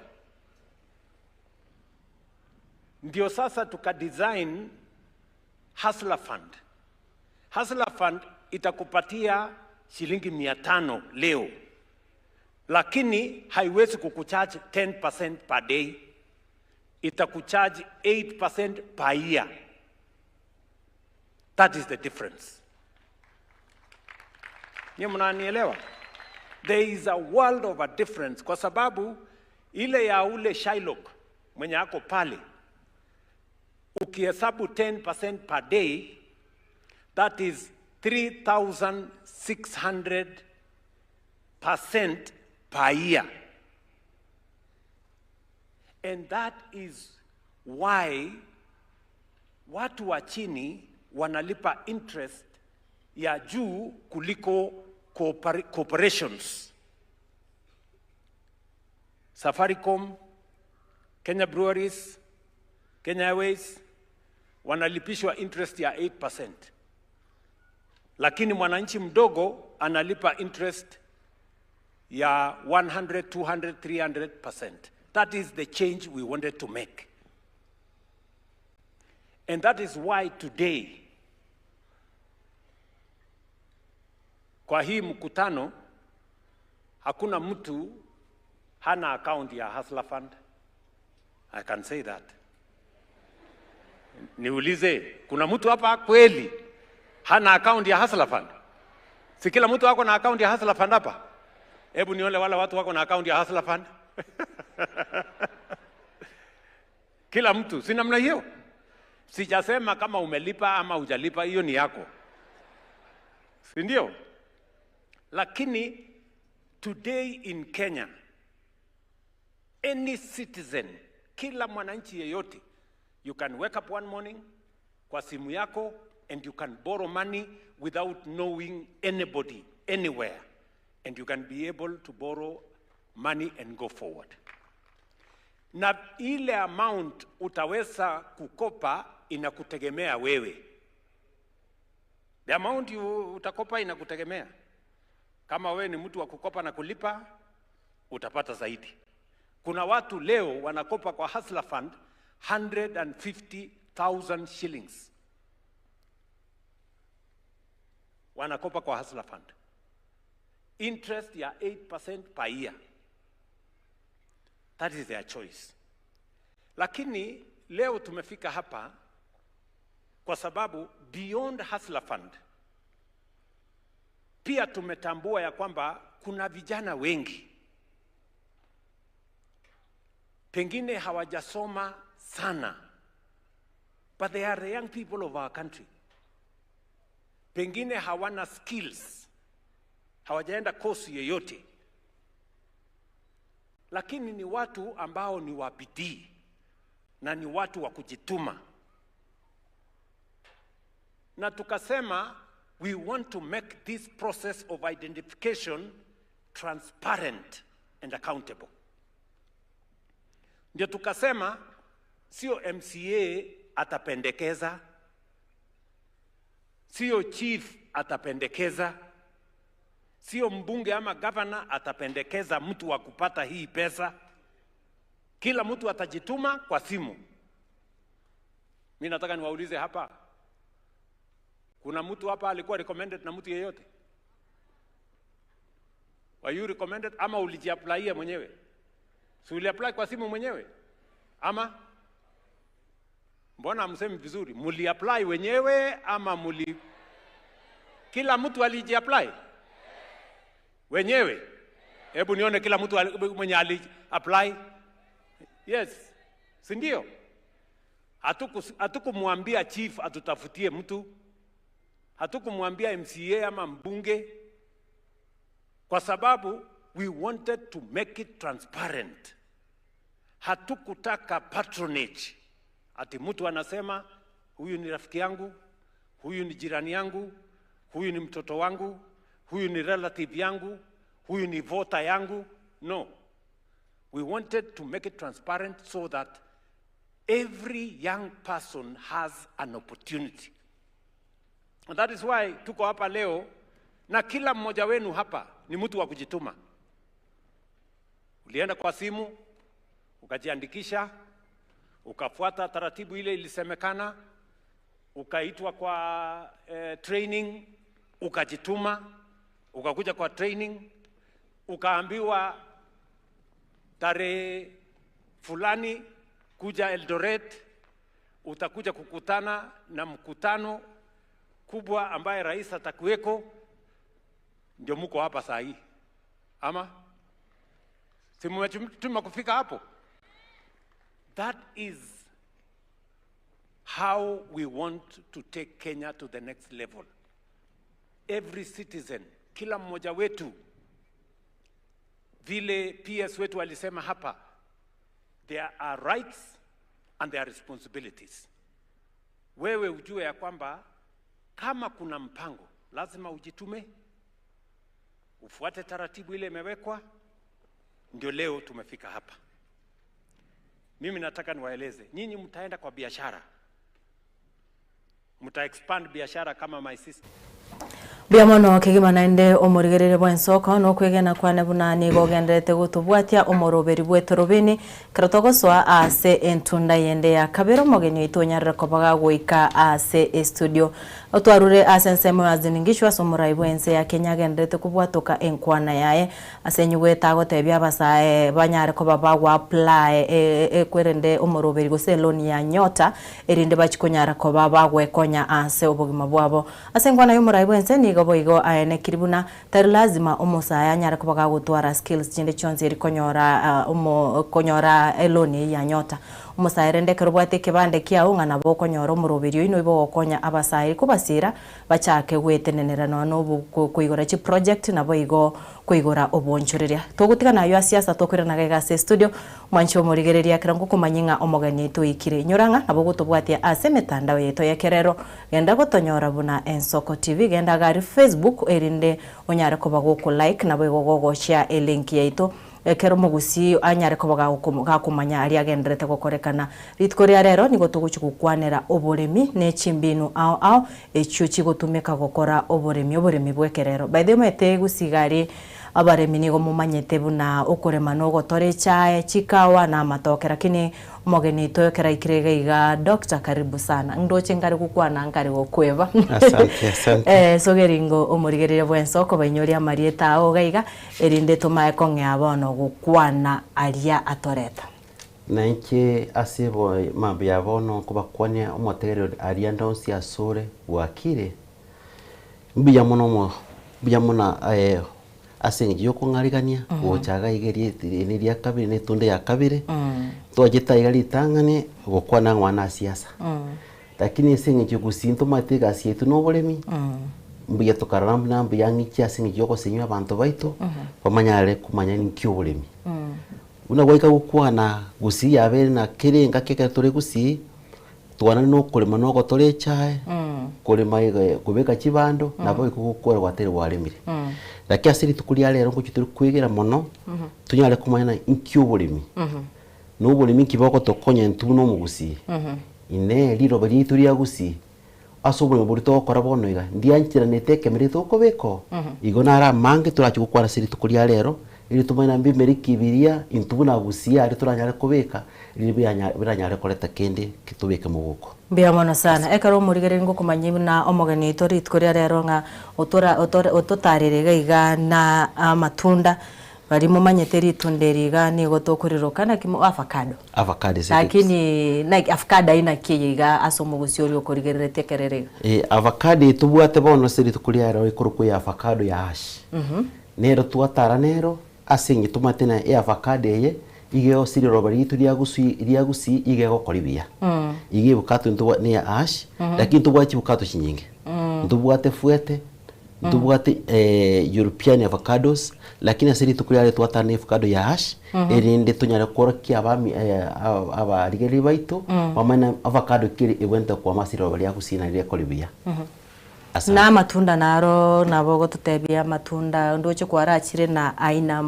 Ndio sasa tukadesign Hustler Fund. Hustler Fund itakupatia shilingi 500 leo, lakini haiwezi kukucharge 10% per day, itakucharge 8% per year. That is the difference. Nyinyi mnanielewa? There is a world of a difference, kwa sababu ile ya ule Shylock mwenye ako pale, ukihesabu 10% per day, that is 3,600% per year. And that is why watu wa chini wanalipa interest ya juu kuliko corporations. Safaricom, Kenya Breweries, Kenya Airways wanalipishwa interest ya 8%. Lakini mwananchi mdogo analipa interest ya 100, 200, 300%. That is the change we wanted to make. And that is why today, kwa hii mkutano, hakuna mtu hana account ya Hustler Fund. I can say that. Niulize, kuna mtu hapa kweli hana account ya Hustler Fund? Si kila mtu ako na account ya Hustler Fund hapa? Hebu nione wale watu wako na account ya Hustler Fund. Kila mtu, si namna hiyo? Sijasema kama umelipa ama hujalipa, hiyo ni yako, si ndio? Lakini today in Kenya, any citizen, kila mwananchi yeyote, you can wake up one morning kwa simu yako and you can borrow money without knowing anybody anywhere, and you can be able to borrow money and go forward. Na ile amount utaweza kukopa inakutegemea wewe. The amount you utakopa inakutegemea. Kama wewe ni mtu wa kukopa na kulipa, utapata zaidi. Kuna watu leo wanakopa kwa Hustler Fund 150,000 shillings, wanakopa kwa Hustler Fund, interest ya 8% per year. That is their choice. Lakini leo tumefika hapa kwa sababu beyond Hustler Fund pia tumetambua ya kwamba kuna vijana wengi pengine hawajasoma sana, but they are the young people of our country. Pengine hawana skills, hawajaenda kosi yoyote, lakini ni watu ambao ni wa bidii na ni watu wa kujituma, na tukasema we want to make this process of identification transparent and accountable. Ndio tukasema sio MCA atapendekeza, sio chief atapendekeza, sio mbunge ama gavana atapendekeza mtu wa kupata hii pesa. Kila mtu atajituma kwa simu. Mi nataka niwaulize hapa, kuna mtu hapa alikuwa recommended na mtu yeyote? Were you recommended ama ulijiapplyia mwenyewe? Si uliapply kwa simu mwenyewe ama? Mbona hamsemi vizuri? Muliapply wenyewe ama muli kila mtu alijiapply wenyewe? Hebu nione kila mtu ali- mwenye ali-apply. Yes, si ndio? Hatuku- Hatukumwambia chief atutafutie mtu, hatukumwambia MCA ama mbunge, kwa sababu we wanted to make it transparent. Hatukutaka patronage, ati mtu anasema huyu ni rafiki yangu, huyu ni jirani yangu, huyu ni mtoto wangu, huyu ni relative yangu, huyu ni voter yangu. No, we wanted to make it transparent so that every young person has an opportunity. And that is why tuko hapa leo na kila mmoja wenu hapa ni mtu wa kujituma. Ulienda kwa simu ukajiandikisha, ukafuata taratibu ile ilisemekana, ukaitwa kwa eh, training, ukajituma, ukakuja kwa training, ukaambiwa tarehe fulani kuja Eldoret, utakuja kukutana na mkutano kubwa ambaye rais atakuweko. Ndio muko hapa saa hii, ama si mmetuma kufika hapo? That is how we want to take Kenya to the next level. Every citizen, kila mmoja wetu, vile PS wetu alisema hapa, there are rights and there are responsibilities. Wewe ujue ya kwamba kama kuna mpango lazima ujitume, ufuate taratibu ile imewekwa. Ndio leo tumefika hapa. Mimi nataka niwaeleze nyinyi, mtaenda kwa biashara, mta expand biashara kama my sister. Mbuya mono kegima naende omorigereria bw'ensoko nokwegena kwane buna nigo ogenderete gotobwatia omoroberi bw'etorobini ekero togosoa ase entunda yende ya kabere omogeni oito onyarire koba gagoika ase estudio. Otwarure ase ensemo ya Uasin ase omorai bw'ense ya Kenya agenderete kobwatoka enkwana yaye ase enyigwete agotebia abasae banyare koba bago apply ekwerende omoroberi gose eloan ya Nyota erinde bachie konyara koba bagwekonya ase obogima bwabo. Ase enkwana y'omorai bw'ense nigo boigo aenekiri buna tari lazima omosae anyare koba gagotwara skills chinde chionsi eri konyora omo konyora eloan eyio ya Nyota. Omosae rende ekero obwate ekebande kiao ng'a nabo okonyora omoroberi oyio noibo ogokonya abasae kobasira bachake gwetenenera nonya na obo koigora chiproject naboigo koigora obonchoreria. Togotigana ayio ase asa tokoirana iga ase estudio mwanche omorigereria ekero ngokomanyia ng'a omogeni toikire. Inyora ng'a nabo ogotobwatia ase emetandao yaito y'ekerero genda gotonyora buna Ensoko TV genda iga aria Facebook erinde onyare koba goko like naboigo gogoshare elink yaito. Ekero omogusii anyare koba gakomanya aria agendererete gokorekana. Rituko ria rero nigo togochia gokwanera oboremi ne chimbinu ao ao echio chigotumeka gokora oboremi, oboremi bw'ekerero. By the way omanyete gusii iga aria abaremi nigo momanyete buna okorema na ogotora echae, chikawa na amatoke lakini omogeni oito ekero aikire iga iga Doctor karibu sana. Ndoche nkare gokwana nkare gokweba. Asante, asante. Eh, sogeringo omorigereria bwensi okobainyoria amarieta ao iga iga Erinde tomae kong'ea bono gokwana aria atoreta. Na inche ase mambia ya bono nkobakwania omotegereri aria ande onsi asore bwakire, mbuya mono mbuya mono ase eng'encho yokong'arigania gocha iga iga eri neria kabere na etunda ya kabere, twachete aiga ritang'ani gokwana ng'a na siasa. Lakini ase eng'encho gusii ntomanyete egasi yaito na oboremi, mbuya tokarora buna mbuya ng'iche ase eng'encho ya ogosenywa abanto baito, bamanyare komanya ninki oboremi. Buna gwaika gokwana gusii yabeire na kera engaki ekero tore gusii, twanani na okorema na ogotora echae, korema iga kobeka chibando, nabo igo gokora gwateire gwaremire. Lakini ase rituko ria rero ngochia tore kwegera mono, tonyare komanya ng'a inki oboremi. Na oboremi nki bogotokonya intwe buna omogusii? Inee! Riroba riaito ria gusii ase oboremi boria togokora bono iga, ndiancheranete ekemeri tokobeka oo? Igo naro amange torache gokwana ase rituko ria rero, erio tomanye na mbimeri ki biria intwe buna gusii aria toranyare kobeka, riria biranya biranyare koreta kende ki tobeke mogoko. Mbuya mono sana. Ekero omorigereria ngokomanyia buna omogeni oito rituko ria rero ng'a otora otore ototarire iga iga na amatunda Baria momanyete ritunda eri iga nigo tokoriroka naki mo avocado. Avocado ase Lakini naki avocado aye naki eye iga ase omogusii oria okorigereretie ekero ere iga? Eh, avocado eye tobwate bono ase rituko ria rero ekorokwa ya avocado ya ash. Nero twatara nero ase eng'encho tomanyete ng'a eavocado eye iga egosiria riroba riaito ria gusii ria gusii iga egokora buya. Iga ebukato ntobwa ne ya ash, lakini ntobwate chibukato chinyinge. Ntobwate fuete. Ntobwate European avocados, lakini ase rituko riare twatana na avocado ya Hass, erinde tonyare kworokia abami abarigereria baito, bamanye na avocado ki ere ebwenerete kwama ase riroba ria gusii naende rekore buya. Asante. Na amatunda naro nabo ogototebia amatunda ndoche kwarachire na aina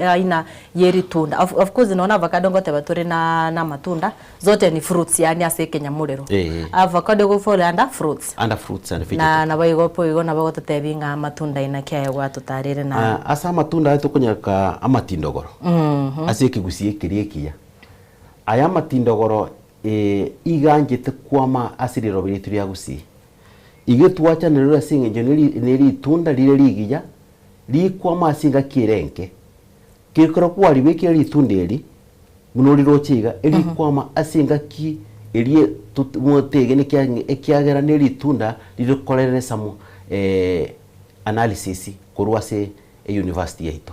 aina ye ritunda of of course nonya avocado ngoteba tore na na amatunda Zote ni fruits yaani ase ekenyamorero. Eeh. Avocado ego fall under fruits. Under fruits and Na vegetables. nabo igo boigo nabo ogototebia ng'a amatunda inaki aye gwatotarire na. Ah, ase amatunda aya tokonyaka amatindogoro ase ekegusii ekeria ekiya. Aya amatindogoro eh, iga anchete kwama ase riroba riaito ria Gusii. Igo etwachanererwe ase eng'encho neri neritunda rire rigiya, rikwama ase engaki ere enke. Gekero kwaribekire ritunda eri, buna oriroche iga, erikwama ase engaki eria motegene ekiagera neritunda rirekorere some analysis korwa ase eyunivasiti yaito.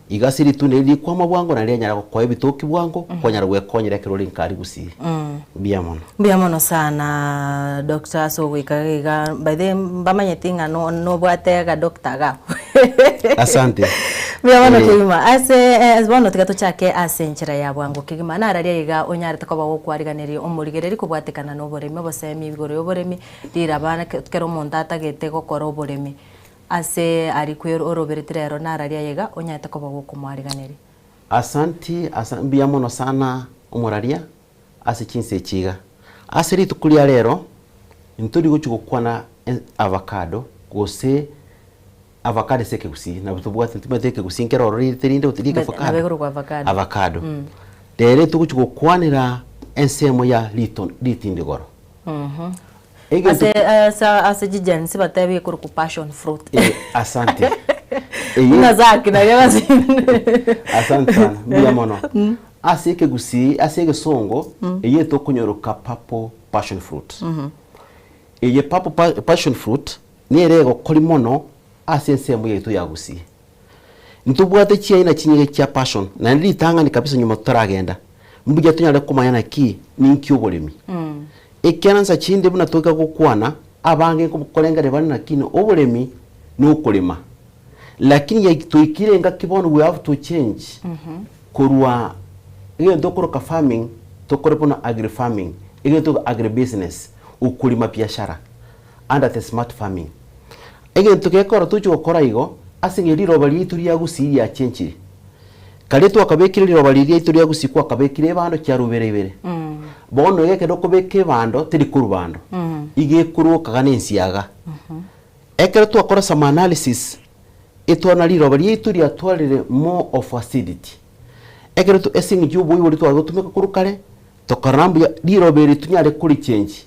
Iga ase ritunda eri rikwama bwango naende rianyara gokoa ebitoki bwango, kwanyara gwekonyera ekero ore nka aria gusii. Mbuya mono. Mbuya mono sana Doctor ase ogoika iga iga, by the way mbamanyeti ng'a nobwate ga doctor iga abwo. Asante. Mbuya mono Eh. kegima. Ase eh, bono tiga tochake ase enchera ya bwango kegima. Nararia iga onyarete koba gokwariganeria omorigereri kobwatekana na oboremi, obosemi igoro ya oboremi, riraba kera omonto atagete gokora oboremi. Ase aria kwe orobereti rero nararia iga onyarete koba gokomwariganeria. Asanti, asa, mbuya mono sana omoraria ase chinsa echi iga. Ase rituko ria rero, ntori gochia gokwana avocado gose avocado ase ekegusii, nabo tobwate ntomanyete ekegusii nkere ororo rirete rinde gose riike Nabo ekorokwa avocado. Avocado. Rero togochia gokwanera ensemo ya rito ritindigoro. Egento Ase ase ase chigensi batebe ekorokwa passion fruit. Eh, asante. Buna Zack naria gose. Asante sana, mbuya mono. Ase ekegusii, ase egesongo, eye etokonyoroka purple passion fruit. Eye purple pa passion fruit, nere egokori mono ase ensemo yaito ya Gusii. Ntobwate chiaina chinyinge chia passion, naende ritang'ani kabisa nyuma totaragenda, mbuya tonyare komanya naki ninki oboremi. Ekiagera nsa chinde buna toika gokwana, abange nkorengereria bare naki oboremi nokorema. Lakini yai toikire engaki bono we have to change korwa egento okoroka farming tokore bono agri farming, egento okoroka agri business, okorima biashara under the smart farming. Egento gekogera tochi gokora igo, ase eng'encho riroba riaito ria Gusii riachenchire. Karia twakabekire riroba riria riaito ria gusii kwakabekire ebando chiarubera ibere. Bono iga ekero okobeka ebando teri korwa bando, iga ekorwokaga na ensiaga. Ekero twakora some analysis, etwana riroba riaito riatwarire more of acidity. Ekero to ase eng'encho ya oboibori tware gotumeka korwa kare, tokarora mbuya riroba eri tonyare korichange,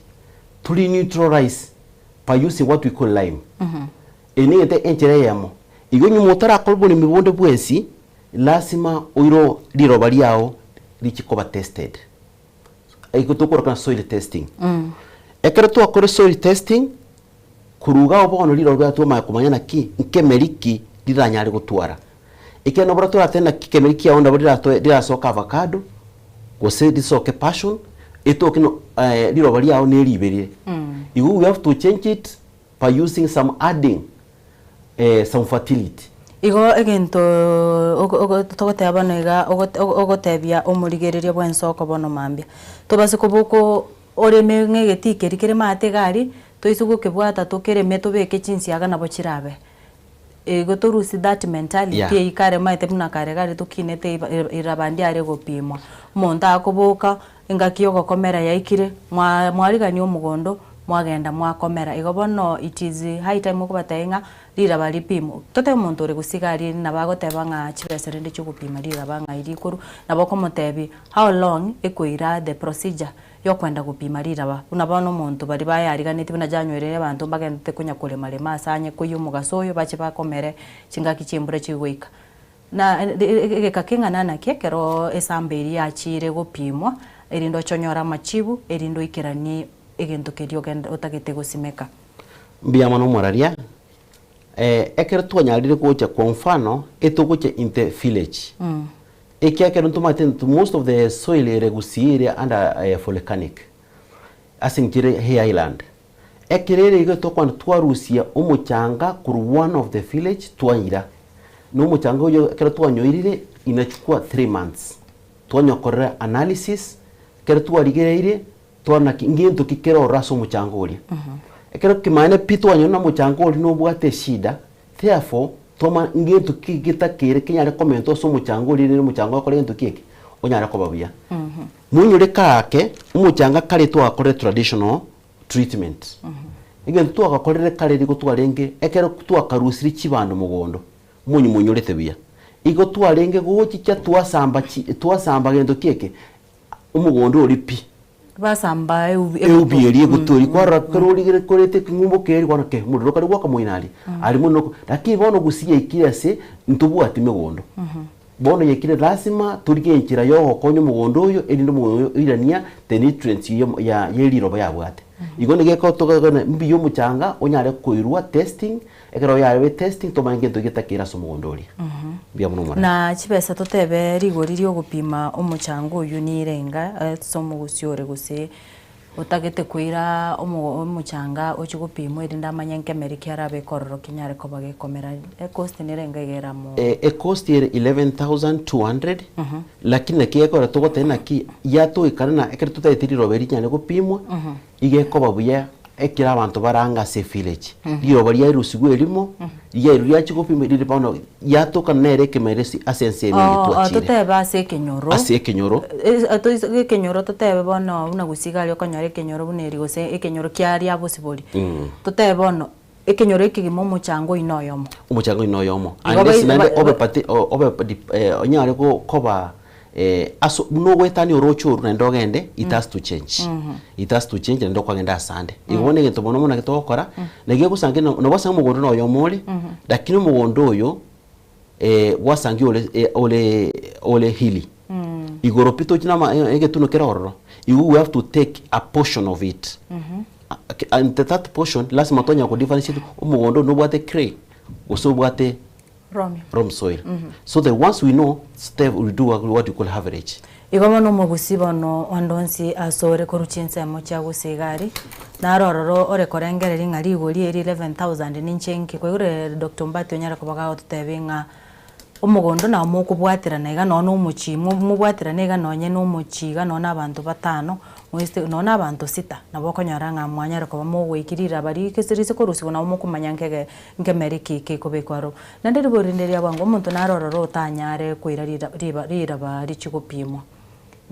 tori neutralize by using what we call lime. Eye negento enchera eyemo. Igo nyuma otarakora oboremi bonde bwensi, lasima oire riroba riao riche koba tested. Igo tokoroka ng'a soil testing. Ekero twakora soil testing, korwa iga abwo bono riroba riaye twamanya komanya naki nkemeri ki riranyare gotwara. Ekiagera nabo toratebe naki ekemeri kiao nabo riratoe rirasoke avocado, gose risoke passion, etoke no riroba riao neribe rire. Igo we have to change it by using some adding some fertility. Igo egento togoteba bono iga ogotebia omorigereria bw'ensoko bono mambia, tobase koboka oreme ng'a egetii keria kere maate iga aria, toise gokebwata tokereme tobeke chinsiaga nabo chirabe. Igo torusie that mentality Yeah. eywo kare omanyete buna kare kare tokinete iraba ndiare gopimwa. Omonto akoboka, Engaki y'ogokomera yaikire, mwa mwarigania omogondo, mwagenda mwakomera. Igo bono it is high time okobatebia ng'a riraba ripimwe. Totebe omonto ore gosiga aria nabo agoteba ng'a chibesa rende chiogopima riraba ng'ai rikorwa, nabo okomotebia how long ekoira the procedure yokoenda gopima riraba. Buna bono omonto baria bayariganetie buna January abanto mbagenderete konya korema rema ase anye koiywa omogaso oyo bache bakomere chingaki chiembura chigoika. Na egeka keng'ana naki ekero esamba eria yachiire gopimwa, erinde oche onyore amachibu, erinde oikeranie egento keria ogende otagete gosimeka. Mbuya mono omoraria, ekero twanyarire gocha kwa mfano etogocha in the village, ekiagera ntomanyete nti most of the soil ere gusii ere under volcanic, ase eng'encho ere highland. Ekero ere igo tokwana twarusia omochanga korwa one of the village twaira. Na omochanga oyio ekero twanyoirire inachukua 3 months. Twanyokorera analysis, ekero twarigereirie twarora naki ngento ki kere ororo ase omochanga oria. Ekero kimaene pi twanyora na omochanga oria nobwate eshida, therefore twamanya ngento ki getakeire kenyare komentwa ase omochanga oria erinde omochanga okore gento ki eke? Onyare koba buya. Monyore kaake omochanga kare twagakorire traditional treatment. Egento twagakorire kare nigo twarenge ekero twakarusirie chibando mogondo, omonyo monyorete buya, igo twarenge gochicha twasamba chi twasamba gento ki eke, omogondo oria pi. Basamba eubi Eubi eria egutu eria kwarora kero origere korete ekeng'umbu keria kwarora kei omorero kare gwoka moino aria, aria mono oko lakini bono gusii yaikire ase ntobwati megondo. Bono yaikire lasima torigie enchera yogokonya omogondo oyo erinde omogondo oyo oirania the nutrients ya ya yeriroba yabwate. Igo nigo ekotogekana mbuya omochanga onyare koirwa testing, ekero yarwe testing tomanye ngento getakeire ase omogondo oria. Mbuya mono omorembe. Na chibesa totebe rigori riogopima omochanga oyio nirenga ase omogusii ore gose otagete koira omo omochanga ochie gopimwa erinde amanye nkemeri ki arabe kororo kenyare koba gekomera ecost nirenga iga eramo. Ecost ere 11200 lakini naki gekogera togoteba naki yatoikana na ekero totagete riroba eri rinyare gopimwa iga ekoba buya ekero abanto bare ang'e ase evillage. Riroba riarusigwe erimo riairwa riachia gopimwa rire bono yatokana nere ekemeri ase ase ensemo eye Oo, twachire. totebe ase ekenyoro. Ase ekenyoro. Toise ekenyoro totebe bono buna gusii iga aria okonyora ekenyoro buna eri gose ekenyoro kiaria bosibori. Totebe bono, ekenyoro ekegima omochango oyio noyomo. Omochango oyio noyomo. Igo Unless bai- naende ba- obe ba- parti obe dep onyare go koba ase buna ogoetania oroche orwo naende ogende it has to change. It has to change naende okogenda asande. Igo bono egento mono mono naki togokora, naki egosangi nabo ase omogondo noyomo ore, lakini omogondo oyo gwasangi ore ore ore hilly. Igoro pi tochi na ama egetuno kere ororo, igo we have to take a portion of it. And that portion lasima twanyara ko differentiate omogondo oyo nobwate clay gose obwate Loam. loam soil. So that once we know, step we do what we call average. Igo bono omogusii bono onde onsi asore korwa chinsemo chia gusii iga aria, naro ororo ore korengereria ng'a rigori eri 11000 ninche nki, kwaigure Doctor Ombati onyare koba gagototebia ng'a. Omogondo nao mokobwaterana iga nonya na omochie, mobwaterane iga nonye na omochie iga nonya na abanto batano, moiste nonya na abanto sita, nabo okonyora ng'a mwanyare koba mogoikia riraba rigese rise korusigwa nabo mokomanya nkege nkemeri ki gekobekwa aroro. Naende ribori rinde ria bwango, omonto nare ororo otanyare koira rira riba riraba richie gopimwa.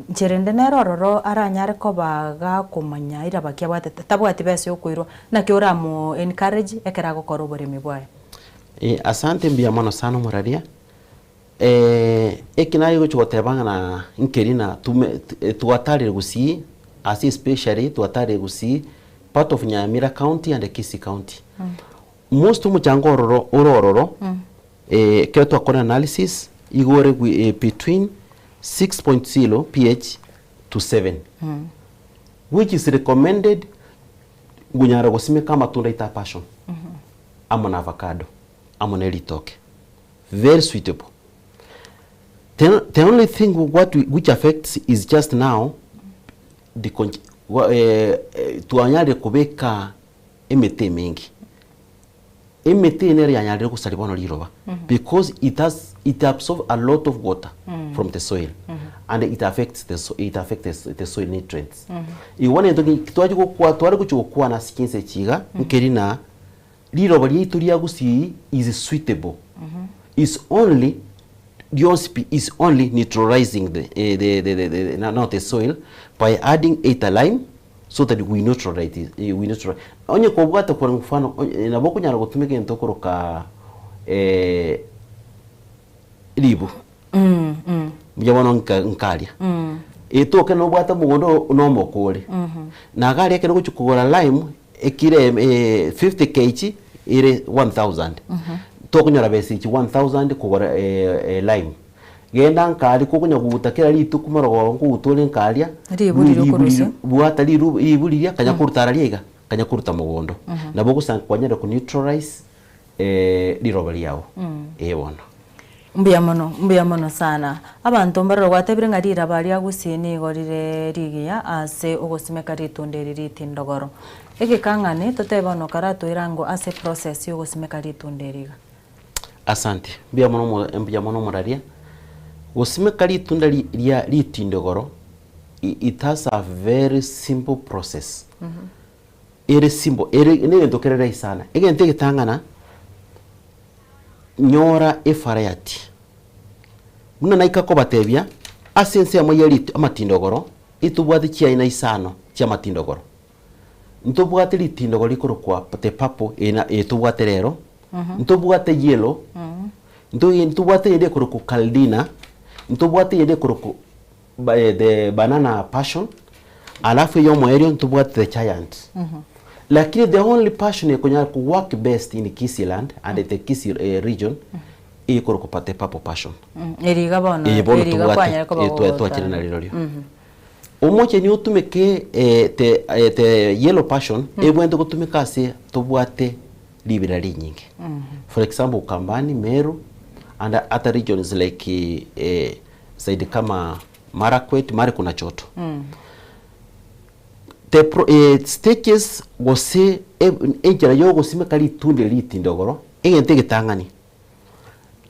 Inche rende nere ororo aranyare koba gakomanya riraba ki abwate, tabwati besa yokoirwa, naki oramo encourage ekero agokora oboremi bwaye. Eh, asante mbuya mono sana omoraria. Eh, eki naye gochi goteba ng'a na nkeri na tume twatarire gusii ase especially twatarire gusii part of Nyamira county and Kisii county. Most omochango ororo ore ororo eh, ekero twakora analysis igo ore between 6.0 pH to 7 which is recommended gonyara gosimeka amatunda aito a passion. amo na avocado amo ne ritoke very suitable the, the only thing what we, which affects is just now the con eh, eh, twanyarire kobeka emete emenge emete eye nere yanyarire gosaria bono riroba because it has it absorbs a lot of water from the soil and it affects the so, it affects the, the soil nutrients igo bono egento twachia gokwa tware gochia gokwana ase chinsa echi iga nkeri na Riroba riaito ria gusii is suitable is only rionsi pi is only neutralizing the, eh, the, the, the, the, na- not the soil by adding either lime so that we neutralize it, eh, we neutralize. Onye kobwate kwa mfano onye- nabo okonyara gotumeka egento okoroka eh, ribu mbuya bono nka- nkaria etoke nobwate omogondo nomokore na iga aria ekero ogochia kogora lime ekiro eh, 50 kg ere 1000 tokonyora besa echi 1000 kogora lime genda nkaria kokonya koguta kera rituko marogoba nkoguta ore nkaria Ribu riria okorusia. bwata riru ribu riria kanya koruta araria iga kanya koruta mogondo nabo ogosanga kwanyarire ko neutralize riroba riao ee bono. Mbuya mono, mbuya mono sana. Abanto mbaroro gwatebire ng'a riraba ria Gusii nigo rire rigiya ase ogosimeka ritunda eri ritindogoro. Egekang'ani totebe bono karatoire ango ase process yogosimeka ritunda eri iga. Asante, mbuya mono omo mbuya mono omoraria. Gosimeka ritunda ri ria ritindogoro it has a very simple process. Ere simple, ere negento kere rahisi sana. Egento egetang'ana, nyora evariety. Buna naika kobatebia, ase ensemo ye rit amatindogoro, intobwate chiaina isano chi'amatindogoro. Ntobwate ritindogoro rikorokwa the purple eye na eye tobwate rero, ntobwate yellow, nto ntobwate eyende ekorokwa caldina, ntobwate eyende ekorokwa the banana passion, alafu eyomoerio ntobwate the giant. Lakini the only passion ekonyara ko work best in Kisii land and the Kisii eh, region ekorokwa the purple passion. Eri iga bono, Eye bono eri iga tobwate kwanyare koba eh, twa- gogotara. twachire narirorio. Omocheni otumeke eh, the, eh, the yellow passion ebwenerete gotumeka ase tobwate ribera rinyinge. For example Ukambani, Meru and other regions like eh, Zaidi kama Marakwet, mare kuna choto. The pro, eh, stages gose e- enchera yogosimeka ritunda eri ritindogoro, egento egetang'ani,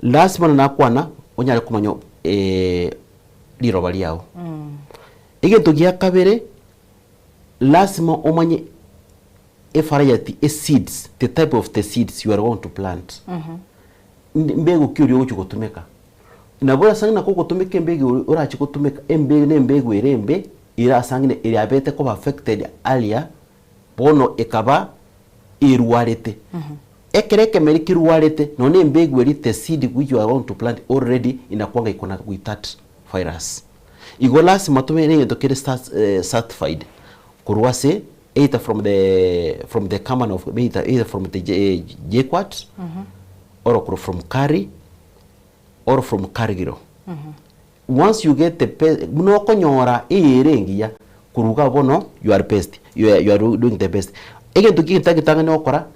lasima buna nakwana onyare komanya eh, riroba riago. Egento gia kabere, lasima omanye evariety e seeds, the type of the seeds you are going to plant. Mbegu ki oria ogochia gotumeka. Nabo ase ng'a kogotumeka embegu eye orache gotumeka embe na embegu ere embe ere ase ang'e ere yabete koba affected aria bono ekaba erwarete. Ekero ekemeri kerwarete nonya na embegu eria the seed which you are going to plant already inakuanga iko na with that virus. Igo lasima tobe na egento kere certified korwa ase either from the from the company of either either from the JKUAT or korwa from KARI or from Cargill. Once you get the pe buna okonyora eyere engiya korwa iga bono you are best you are, you are doing the best. Egento ki egento egetang'ani ogokora,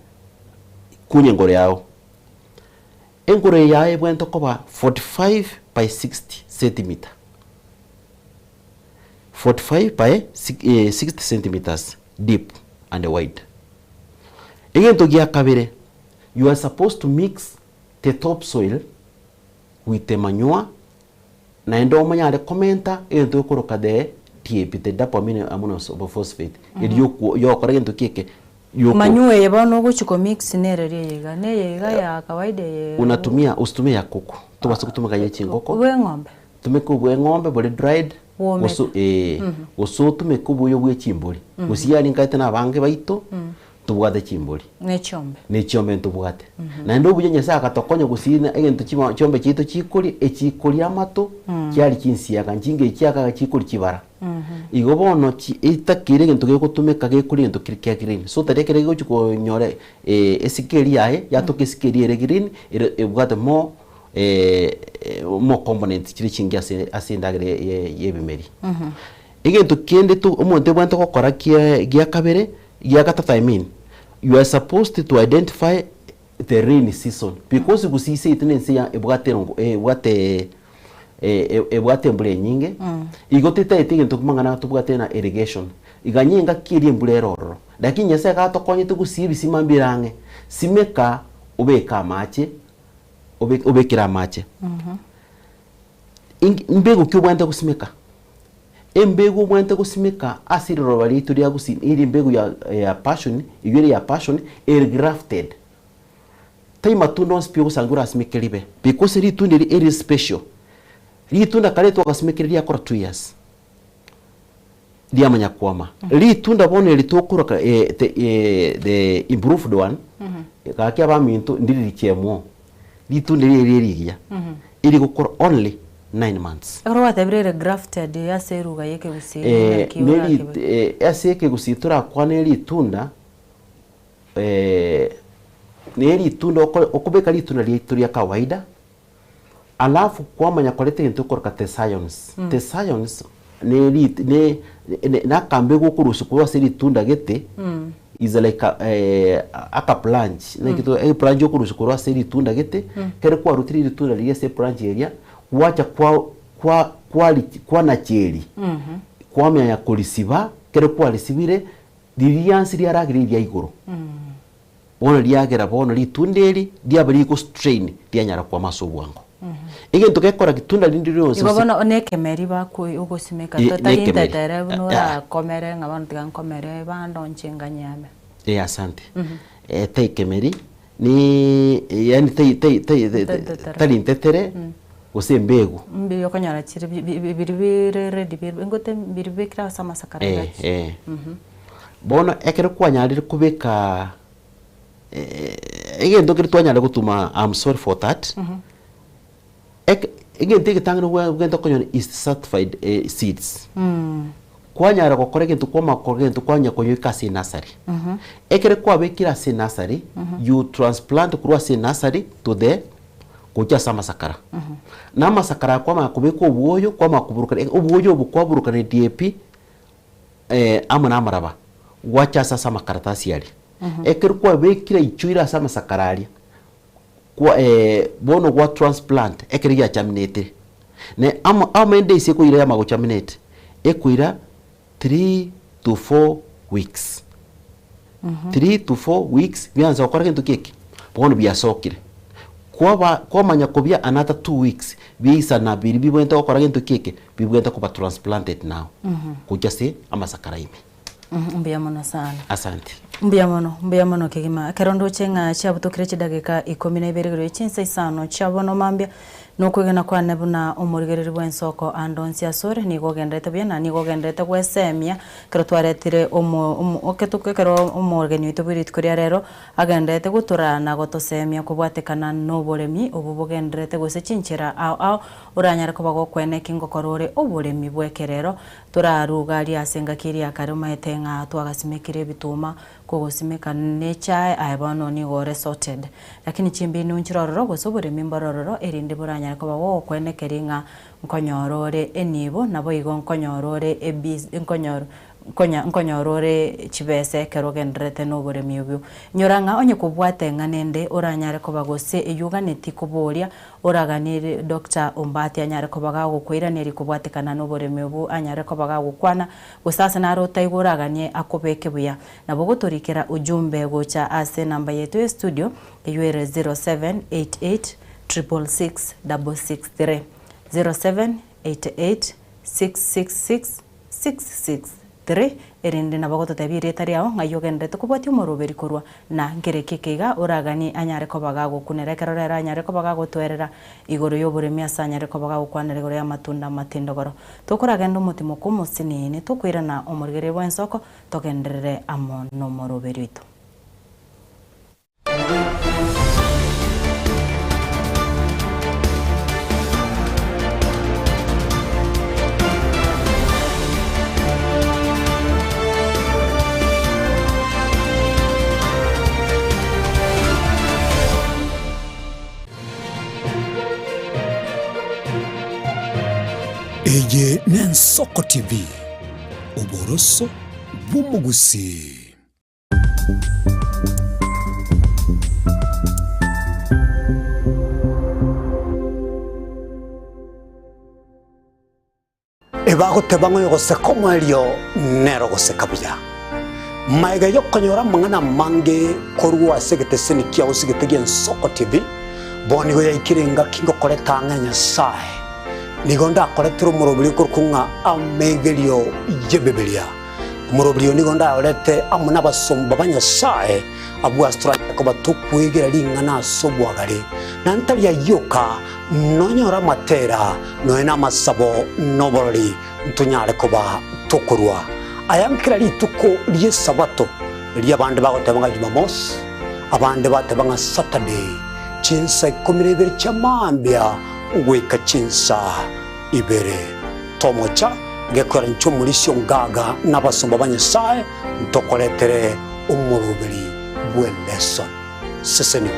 kunya engoro yago. Engoro eye yaye ebwenerete koba 45 by 60 centimeter, 45 by 60 centimeters deep and wide. Egento gia kabere, you are supposed to mix the top soil. Goita emanywa, naende omonyare komenta egento gekoroka the DAP, the dopamine ammonophosphate, erio okwo yokora egento ki eke? Yoko. Manure eye bono ogochi ko mix nereri eye iga, neye iga ya kawaida eye. Unatumia usitumie ya kuku, tobasa gotumeka ye chingoko. Bwe eng'ombe. Tumeka obwe eng'ombe bore dried, Bwomete. gose eh, gose otumeke oboyo bwe chimbori. Gose yaani nkaete na abange baito, Ntobwate chimbori. Ne chiombe. Ne chiombe ntobwate. Naende obuya Nyasae agatokonya gosina egento chima chiombe chiaito chikoria, echikoria amato, chiaria chinsiaga, nchinga echi chiakaga chikoria chibara. Igo bono chi etakeire egento gegotumeka gekoria egento kere kia green. So tari ekere gegochi konyora esike eria yaye, yatoka esike eria ere green, ere ebwate more more components chire chingiya ase ase endagera ye ye ebimeri. Egento kende to omonto ebwenerete gokora kia gia kabere, gia gatato I mean, you are supposed to identify the rainy season because gusii seito na ense ya ebwate erongo ebwate ebwate embura enyinge, igo tetaeti egento mang'ana tobwate na irrigation, iganye engaki eria embura ere ororo. Lakini Nyasaye iga atokonyete gusii ebisima mbire ang'e, simeka obeke amache, obe obekere amache. Inki mbegu ki obwenerete gosimeka? Embegu obwenerete gosimeka ase riroba riaito ria gusii eri embegu ya ya passion, eywo ere ya passion ere grafted. Tai matunda onsi pi ogosanga orasimeke ribe, because ritunda eri eri special. Ritunda kare twagasimekire riakora two years, riamanya kwama. Ritunda bono eri tokoroka the the improved one, gaki abaminto ndiri richemwo. Ritunda eri eri rigiya, erigokora only 9 months. Ekero gwatebire ere grafted ase eruga ya ekegusii Eh, naki neri orakebe? eh, ase ekegusii torakwane ritunda eh, ne ritunda oko okobeka ritunda riaito ria kawaida, alafu kwamanya koreta egento okoroka the science. The science ne rit ne ne nakambegu okorusia korwa ase ritunda gete, is like a eh, aka branch naki to ebranch okorusia korwa ase ritunda gete, ekero kwarutire ritunda riria ase ebranch eria, gwacha kwa kwa kwari kwanacheria, kwamanya korisiba, ekero kwarisibire, riria nse riaragire riria igoro. Bono riagera bono ritunda eri riaba rigo strain rianyara kwama ase obwango. Egento gekora ritunda rinde rionsi Igo ase bono nekemeri bakoi ogosimeka Eh, totari nekemeri. ntetere buna Ah, ah. orakomere ng'a bono tiga nkomere bando inche nganyame. Eh, asante. Eh, tai kemeri ni yaani tai tai tai Ntetere. tari ntetere gose embegu. Mbi okonyora chire bi- bi- bi- biri bire ready biri ngote biri bibekire ase amasakara Eh, gaki. eh. Bono ekero kwanyarire kobeka egento keria twanyarire gotuma am sorry for that, eke egento egetang'ani ogente okonyora is certified seeds. Kwanyara gokora egento kwamanya gokora egento kwanya koyoika ase enursery. Ekero kwabekire ase enursery, you transplant korwa ase enursery to the gochia ase amasakara. Na amasakara aya kwamanya kobeka obwoyo, kwamanya koburukania, obwoyo obo kwaburukania DAP. amo namaraba, gwacha ase ase amakaratasi aria. Ekero kwabekire aichoire ase amasakara aria, kwa bono gwa transplant ekero giachaminetire. Ne amo how many days ekoira yamanya gochaminate? Ekoira three to four weeks. Three to four weeks biansa gokora gento ki eke? Bono biasokire. Kwaba kwamanya kobia another two weeks, biaisana biria bibwenerete gokora gento ki eke? Bibwenerete koba transplanted now gochia ase amasakara ime. Mbuya mono sana. Asante. Mbuya mono, mbuya mono kegima. Ekero ndoche ng'a chiabutokire chidageka ikomi na ibere igoro ye chinsa isano chia bono mambia, nokwegena kwane buna omorigereri bw'ensoko ande onsi asore nigo ogenderete buya na nigo ogenderete gwesemia ekero twaretire omo omo ekero omogeni oito bwe rituko ria rero Agenderete gotoraa na gotosemia kobwatekana noboremi obo bogendererete gose chinchera ao ao oranyare koba gokwena eki ngokora ore oboremi bw'ekerero. Toraruga aria ase engaki eria ya kare omaete ng'a twagasimekire ebituma kogosimeka nechae aye bono nigo ore sorted. Lakini chimbinu nchire ororo gose oboremi mbore ororo erinde boranyare koba gogokwenekeri ng'a nkonyora ore enibo naboigo nkonyora ore ebiz nkonyora Nkonya nkonyora ore chibesa ekero ogendererete noboremi obwo. Inyora ng'a onye kobwate eng'ana ende oranyare koba gose eyio oganetie koboria, oraganie Doctor Ombati anyare koba gagokoiraneria kobwatekana noboremi obwo anyare koba gagokwana, gose ase naro otaigwe oraganie akobeke buya. Nabo ogotorikera ujumbe gocha ase enamba yaito ya estudio eyio ere 0788. 666 663, 0788 666 663, erinde nabo ogototebia erieta riao ng'ai ogenderete kobwatia omoroberi korwa na nkereki eke iga oraganie anyare koba gagokunera ekero rero anyare koba gagotwerera igoro y'oboremi ase anyare koba gagokwanera igoro y'amatunda amatindogoro. Tokoragenda omotimoko omosinini tokoirana omorigereria bw'ensoko togenderere amo nomoroberi oito. Eye n'Ensoko TV, oboroso bw'omogusii. Ebagoteba ng'a oyogoseka omoerio nere ogoseka buya. Magega y'okonyora amang'ana amange korwa ase egeteseni kiao gose egete gi'Ensoko TV, bono nigo yaikire engaki ngokoreta ang'e Nyasae. Nigo ndakoretere omoroberi okorokwa ng'a Amegerio y'Ebibilia. Omoroberi oyo nigo ndayorete amo nabasomba ba Nyasae, abwo ase toranyare koba tokwegera ring'ana ase obwagare, na ntari ayio oka, nonyore amatera, nonya namasabo, na oborori, ntonyare koba tokorua aya nkera rituko ri'Esabato, erio abande bagoteba ng'a Jumamosi, abande bateba ng'a Saturday, chinsa ikomi na ibere chia mambia goika chinsa ibere. Tomocha gekora inche omorisia ongaga na abasomba ba Nyasae ntokoretere omoroberi bw'eleson. Sesenigwa.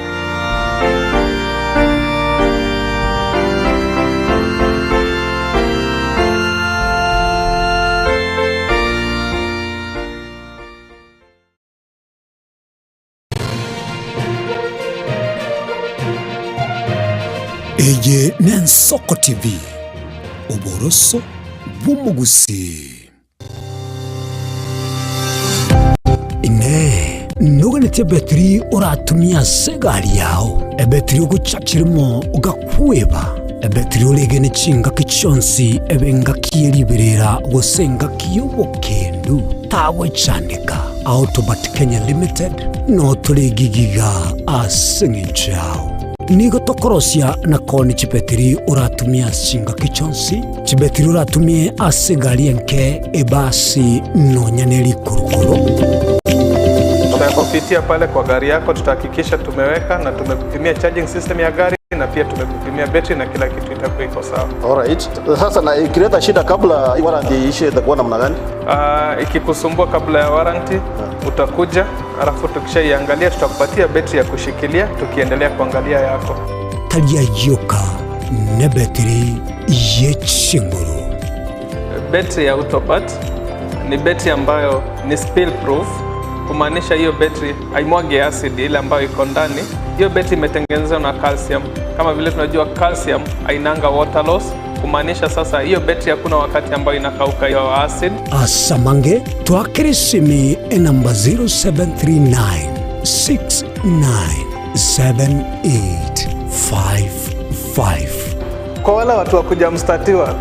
Eye n'Ensoko TV, oboroso bw'omogusii. Inee! Noganetie ebetiri oratumie ase egari yao? Ebetiri ogochachia rimo ogakweba? Ebetiri oregene chingaki chionsi ebe engaki ye riberera gose engaki y'obokendu? Tagochandeka. Autobat Kenya Limited notore egigiga ase eng'encho yao. Nigo tokorosia na koonia chibetiri oratumie ase chingaki chionsi, chibetiri oratumie ase egari enke, ebasi, nonya ne rikurukuru. Tutakupitia pale kwa gari yako, tutahakikisha tumeweka na tumekupimia charging system ya gari na pia tumekupimia betri na kila kitu itakuwa iko sawa. Alright. Sasa na ikileta shida kabla warranty iishe itakuwa namna gani? Uh, ikikusumbua kabla ya warranty utakuja, alafu tukishaiangalia tutakupatia betri ya kushikilia tukiendelea kuangalia yako. Tari ayioka nebetiri ye chinguru. Betri ya Autobat ni betri ambayo ni spill proof, kumaanisha hiyo betri haimwagi acid ile ambayo iko ndani. Hiyo betri imetengenezwa na calcium. Kama vile tunajua calcium hainanga water loss, kumaanisha sasa hiyo betri hakuna wakati ambayo inakauka hiyo acid. Asamange twakere esimi enamba 0739 697855. Kwa wale watu wa kuja mstatiwa,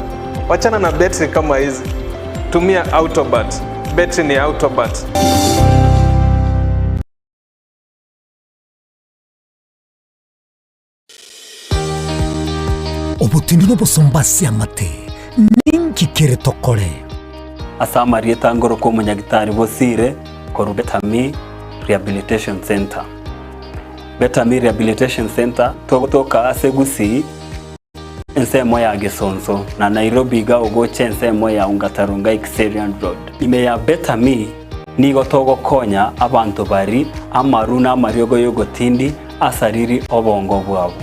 wachana na betri kama hizi, tumia Autobat. Betri ni Autobat. Obotindi nobosomba ase amate, ninki kere tokore? Ase amarieta ngorokwa omonyagitari Bosire korwa Betami Rehabilitation Centre. Betami Rehabilitation Centre togotoka ase Gusii ensemo ya Gesonso na Nairobi iga ogocha ensemo ya Ongata Rongai Kiserian Road. Ime ya Betami nigo togokonya abanto bari amaru na amariogo yogotindi asariri obongo bwabo.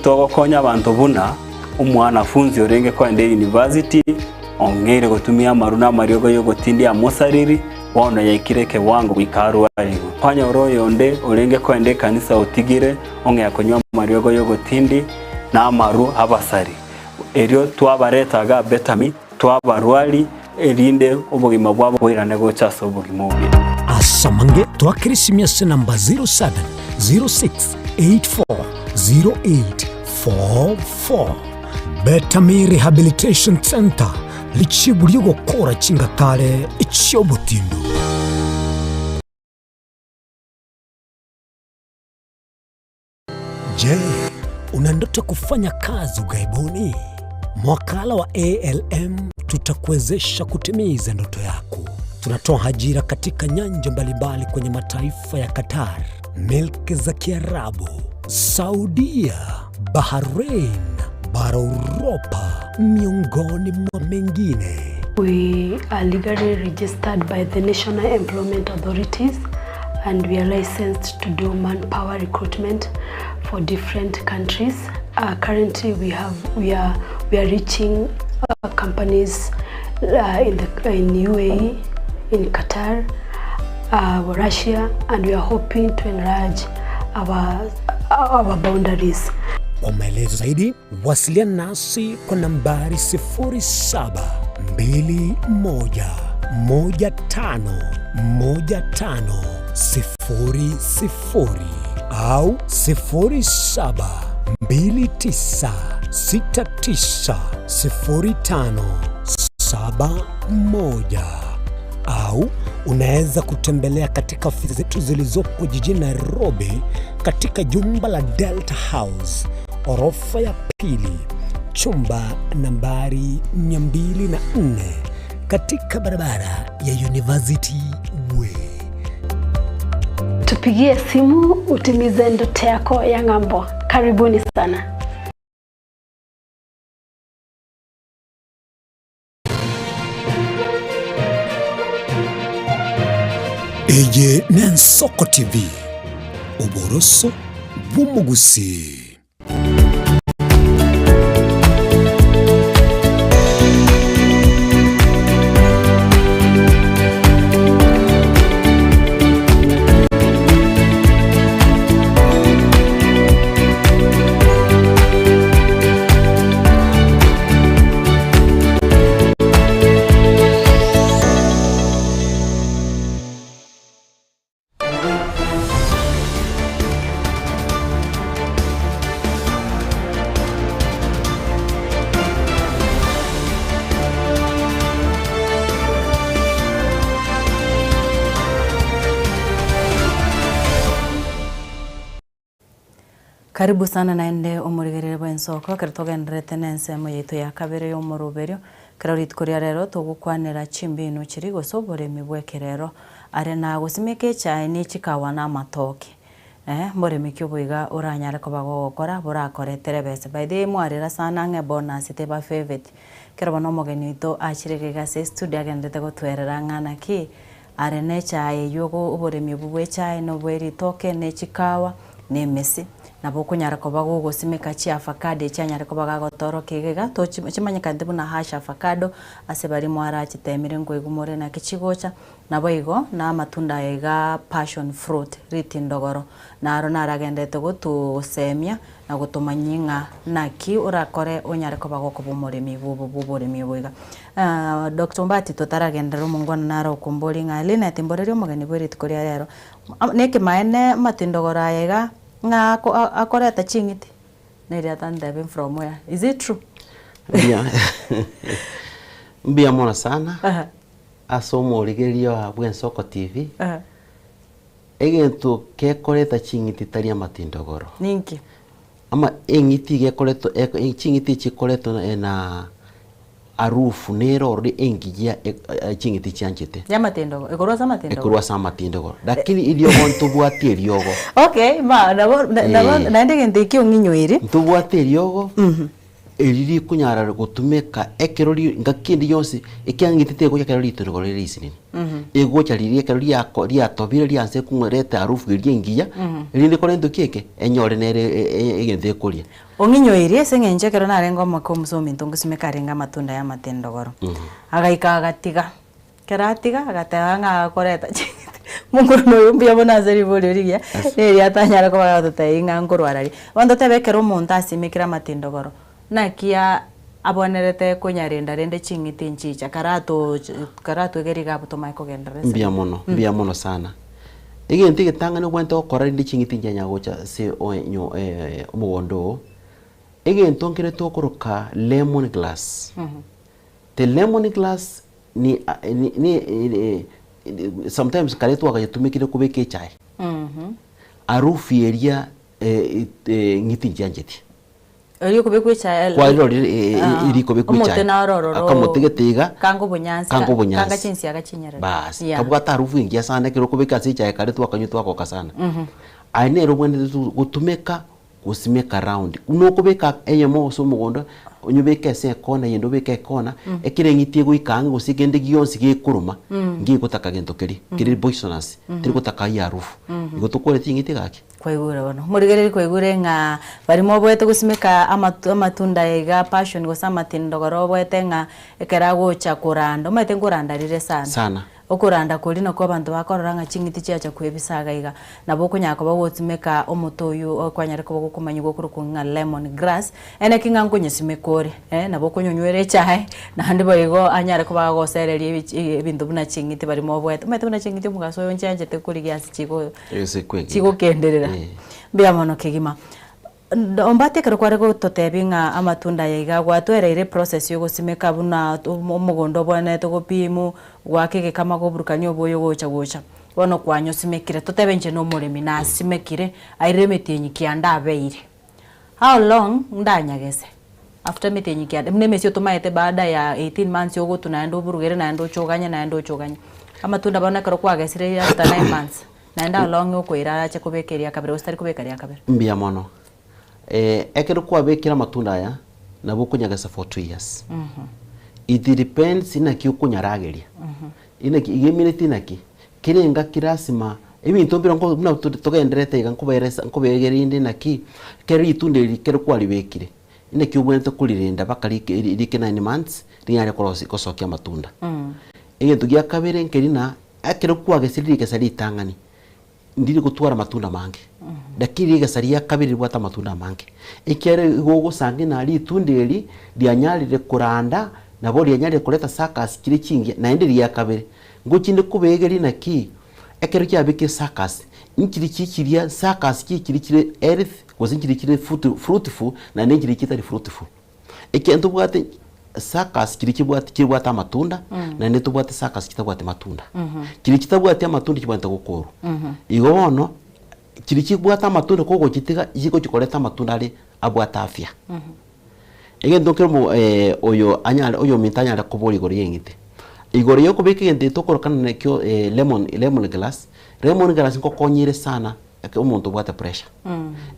Togokonya abanto buna omwanafunzi orenge koenda eyunivasiti ong'eire gotumia amaru na amariogo y'ogotindia amosariri, bono yaikire ekewango goika arwarigwe. Kwanyora oyonde orenge koenda ekanisa otigire ong'ea konywa amariogo y'ogotindi na amaru abasari. Erio twabareta iga Betami, twabarwari, erinde obogima bwabo boirane gocha ase obogima obuya. Asamange twakire esimi ase namba 07068408. 44. Betami Rehabilitation Centre, richibu ri'ogokora chingatare chi'obotindu. Je, una ndoto kufanya kazi ughaibuni? Mwakala wa ALM tutakuwezesha kutimiza ndoto yako. Tunatoa ajira katika nyanja mbalimbali kwenye mataifa ya Qatar, milki za Kiarabu, Saudia, Bahrain, bara Uropa, miongoni mwa mengine. We are legally registered by the National Employment Authorities and we are licensed to do manpower recruitment for different countries. Uh, currently we have we are we are reaching uh, companies uh, in the in UAE, in Qatar, uh, Russia and we are hoping to enlarge our our boundaries. Kwa maelezo zaidi wasiliana nasi kwa nambari 0721151500 au 0729690571 au unaweza kutembelea katika ofisi zetu zilizopo jijini Nairobi katika jumba la Delta House orofa ya pili chumba nambari 204 katika barabara ya University Way. Tupigie simu utimize ndoto yako ya ng'ambo. Karibuni sana. Eye n'Ensoko TV, oboroso bw'omogusii. Karibu sana naende omorigereri bw'ensoko ekero togendererete na ensemo yaito ya kabere y'omoroberio. Ekero rituko ria rero togokwanera chimbinu chiria gose oboremi bw'ekerero are na gosimeka echae ne chikawa na amatoke. Eh mboremi ki oboiga oranyare koba gogokora borakoretere ebesa. By the way mwarera sana ng'a ebonus teba favourite. Ekero bono omogeni oito achire iga ase estudio agenderete gotwerera ng'a naki Are nechae eyio oboremi obwo bw'echae na obwe ritoke, ne chikawa, na emesi. Nabo okonyara koba gogosimeka chiafakado echi anyare koba gagotoroka iga iga, tochi chimanyekanete buna hash avocado, ase baria mwarachitemire nkoigwa more naki chigocha, naboigo na amatunda aya igaa passion fruit, ritindogoro, naro naragenderete gotusemia na gotomanyia ng'a naki orakore onyare koba gokoba omoremi bwo oboremi obo iga. Doctor Ombati totaragenderera omongwana naro okomboria ng'a Linet mborerie omogeni bwe rituko ria rero, nekemaene amatindogoro aya iga ng'a ako akoreta ching'iti? Neri atantebie from where, is it true? Mbuya mbuya mono sana ase omorigereria bw'Ensoko TV. Egento gekoreta ching'iti tari amatindogoro. Ninki? Ama eng'iti iga ekoretwa eko ching'iti echi chikoretwa na na harufu nere ororo engiya ching'iti chianchete. Y'amatindogo, ekorwa ase amatindogo? Ekorwa ase amatindogoro. Lakini eriogo ntobwati eriogo. Okay, ma nabo nabo naende egento ekio ong'inyoiri. Ntobwate eriogo. Eri rikonyara gotumeka ekero ri ngaki ende yonsi, ekiagera tegocha ekero rituko rire risinini, egocha riria ekero riako riatobire riansa kong'u reta harufu eria engiya, erinde korenta ki eke, enyore nere egento ekoria. Ong'inyoirie ase eng'encho ekero narenge omoke omusa ominto ngosimeka arenge amatunda ya amatendogoro, agaika agatiga. Ekero atiga, agateba ng'a akoreta ching'iti, mokorwa oyo mbuya mono ase riborio rigiya, riria atanyare koba agototebia ng'a nkorwara aria. Bono totebe ekero omonto asimekire amatindogoro, naki abwenerete konyarenda rende ching'iti nchicha karatoche karatwegerie iga abwo tomanye kogenderera ase Mbuya mono, mbuya mono sana. Egento egetang'ani obwenerete gokora rende ching'iti nchianya gocha ase omogondo oo. Egento nkere tokoroka lemon glass. The lemon glass ni ni sometimes kare twagayetumekire kobeka echae. Harufu eria ng'iti nchianchetie. Erio okobekwa echae Kwarorire erikobekwa echae. Omote naro ororo Akamote gete iga kanga obonyansi kanga obonyansi. kanga chinsiaga chinyerere. Baas, Yeah. kabwate harufu engiya sana ekero okobeka ase echae kare twakanywa twagoka sana. Aye nere obwenerete gotumeka Gosimeka round. Buna okobeka eyemo ase omogondo, onyobeke ase ekona eyende obeke ekona, ekero eng'iti egoika ang'e gose kende gionsi gekoroma, ngegotaka gento keria, kere poisonous, teri gotaka aywo harufu. Igo tokore ching'iti gaki. Kwaigure bono. Morigereria kwaigure ng'a baria moboete gosimeka amatu amatunda iga passion gose amatindogoro oboete ng'a ekero agocha koranda, omanyete nkoranda rire sana. Sana. Okoranda koria nakwo abanto bakorora ng'a ching'iti chiacha kwebisa iga iga. Nabo okonyara koba gogotumeka omote oyio okwanyare koba gokomanyigwa okorokwa ng'a lemon grass, ene ki ng'a nkonyesimeka ore, eh, nabo okonyonywera echae, naende boigo anyare koba agosereria ebi ebinto buna ching'iti baria moboete. Omanyete buna ching'iti omogaso oyo nchianchete korigia ase chigo Ase kwegena. chigokenderera. Eh. Mbuya mono kegima. Ombati ekero kware gototebia ng'a amatunda aya iga gwatwereire eprocess yogosimeka buna omogondo obwenerete gopimu, goaka egekama goburukania oboyo gocha gocha. Bono kwanyosimekire, totebe inche nomoremi nasimekire airire emetienyi kianda abeire. How long ndanyagese after emetienyi kianda, buna emesio tomaete baada ya 18 months ogotwa naende oburugere naende ochoganye naende ochoganye. Amatunda bono ekero kwagesire after 9 months. Naende how long okoira arache kobeka eria kabere gose tari kobeka ria kabere? Mbuya mono. Ekero kwabekire amatunda aya, nabo okonyagesa for two years. It depends inaki okonyarageria. Inaki iga emineti inaki, kera engaki lasima ebinto mbire nko buna togendererete iga nkobaeresa nkobaegeria inde naki, ekero ritunda eri ekero kwaribekire, inaki obwenerete korirenda mpaka rike rike nine months, rinyare korosia gosokia amatunda. Egento gia kabere nkeri na. Ekero kwagesire rigesa ritang'ani, ndiri gotwara amatunda amange, lakini rigesa ria kabere ribwate amatunda amange, ekiagera igo ogosangi na ritunda eri rianyarire koranda, nabo rianyarire koreta suckers chiria chingiya, naende ria kabere. Ngochinde kobegeria naki, ekero kiabekire suckers, nchiri chichiria suckers chichiri chire health, gose nchiri chire fruit fruitful, naende nchiri chitari fruitful. Ekiagera ntobwate suckers chiria chibwate chibwate amatunda, naende tobwate suckers chitabwati matunda. Chiria chitabwati amatunda chibwenerete gokorwa. Igo bono, chiria chibwate amatunda kogochitiga, chigochi koreta amatunda are abwate afya. Egento nkere omo oyo anyare oyominto anyare koboria igoro ya eng'iti. Igoro ya okobeka egento eke tokorokana nakio lemon lemon grass, lemon grass nkokonyire sana Ekero omonto obwate pressure.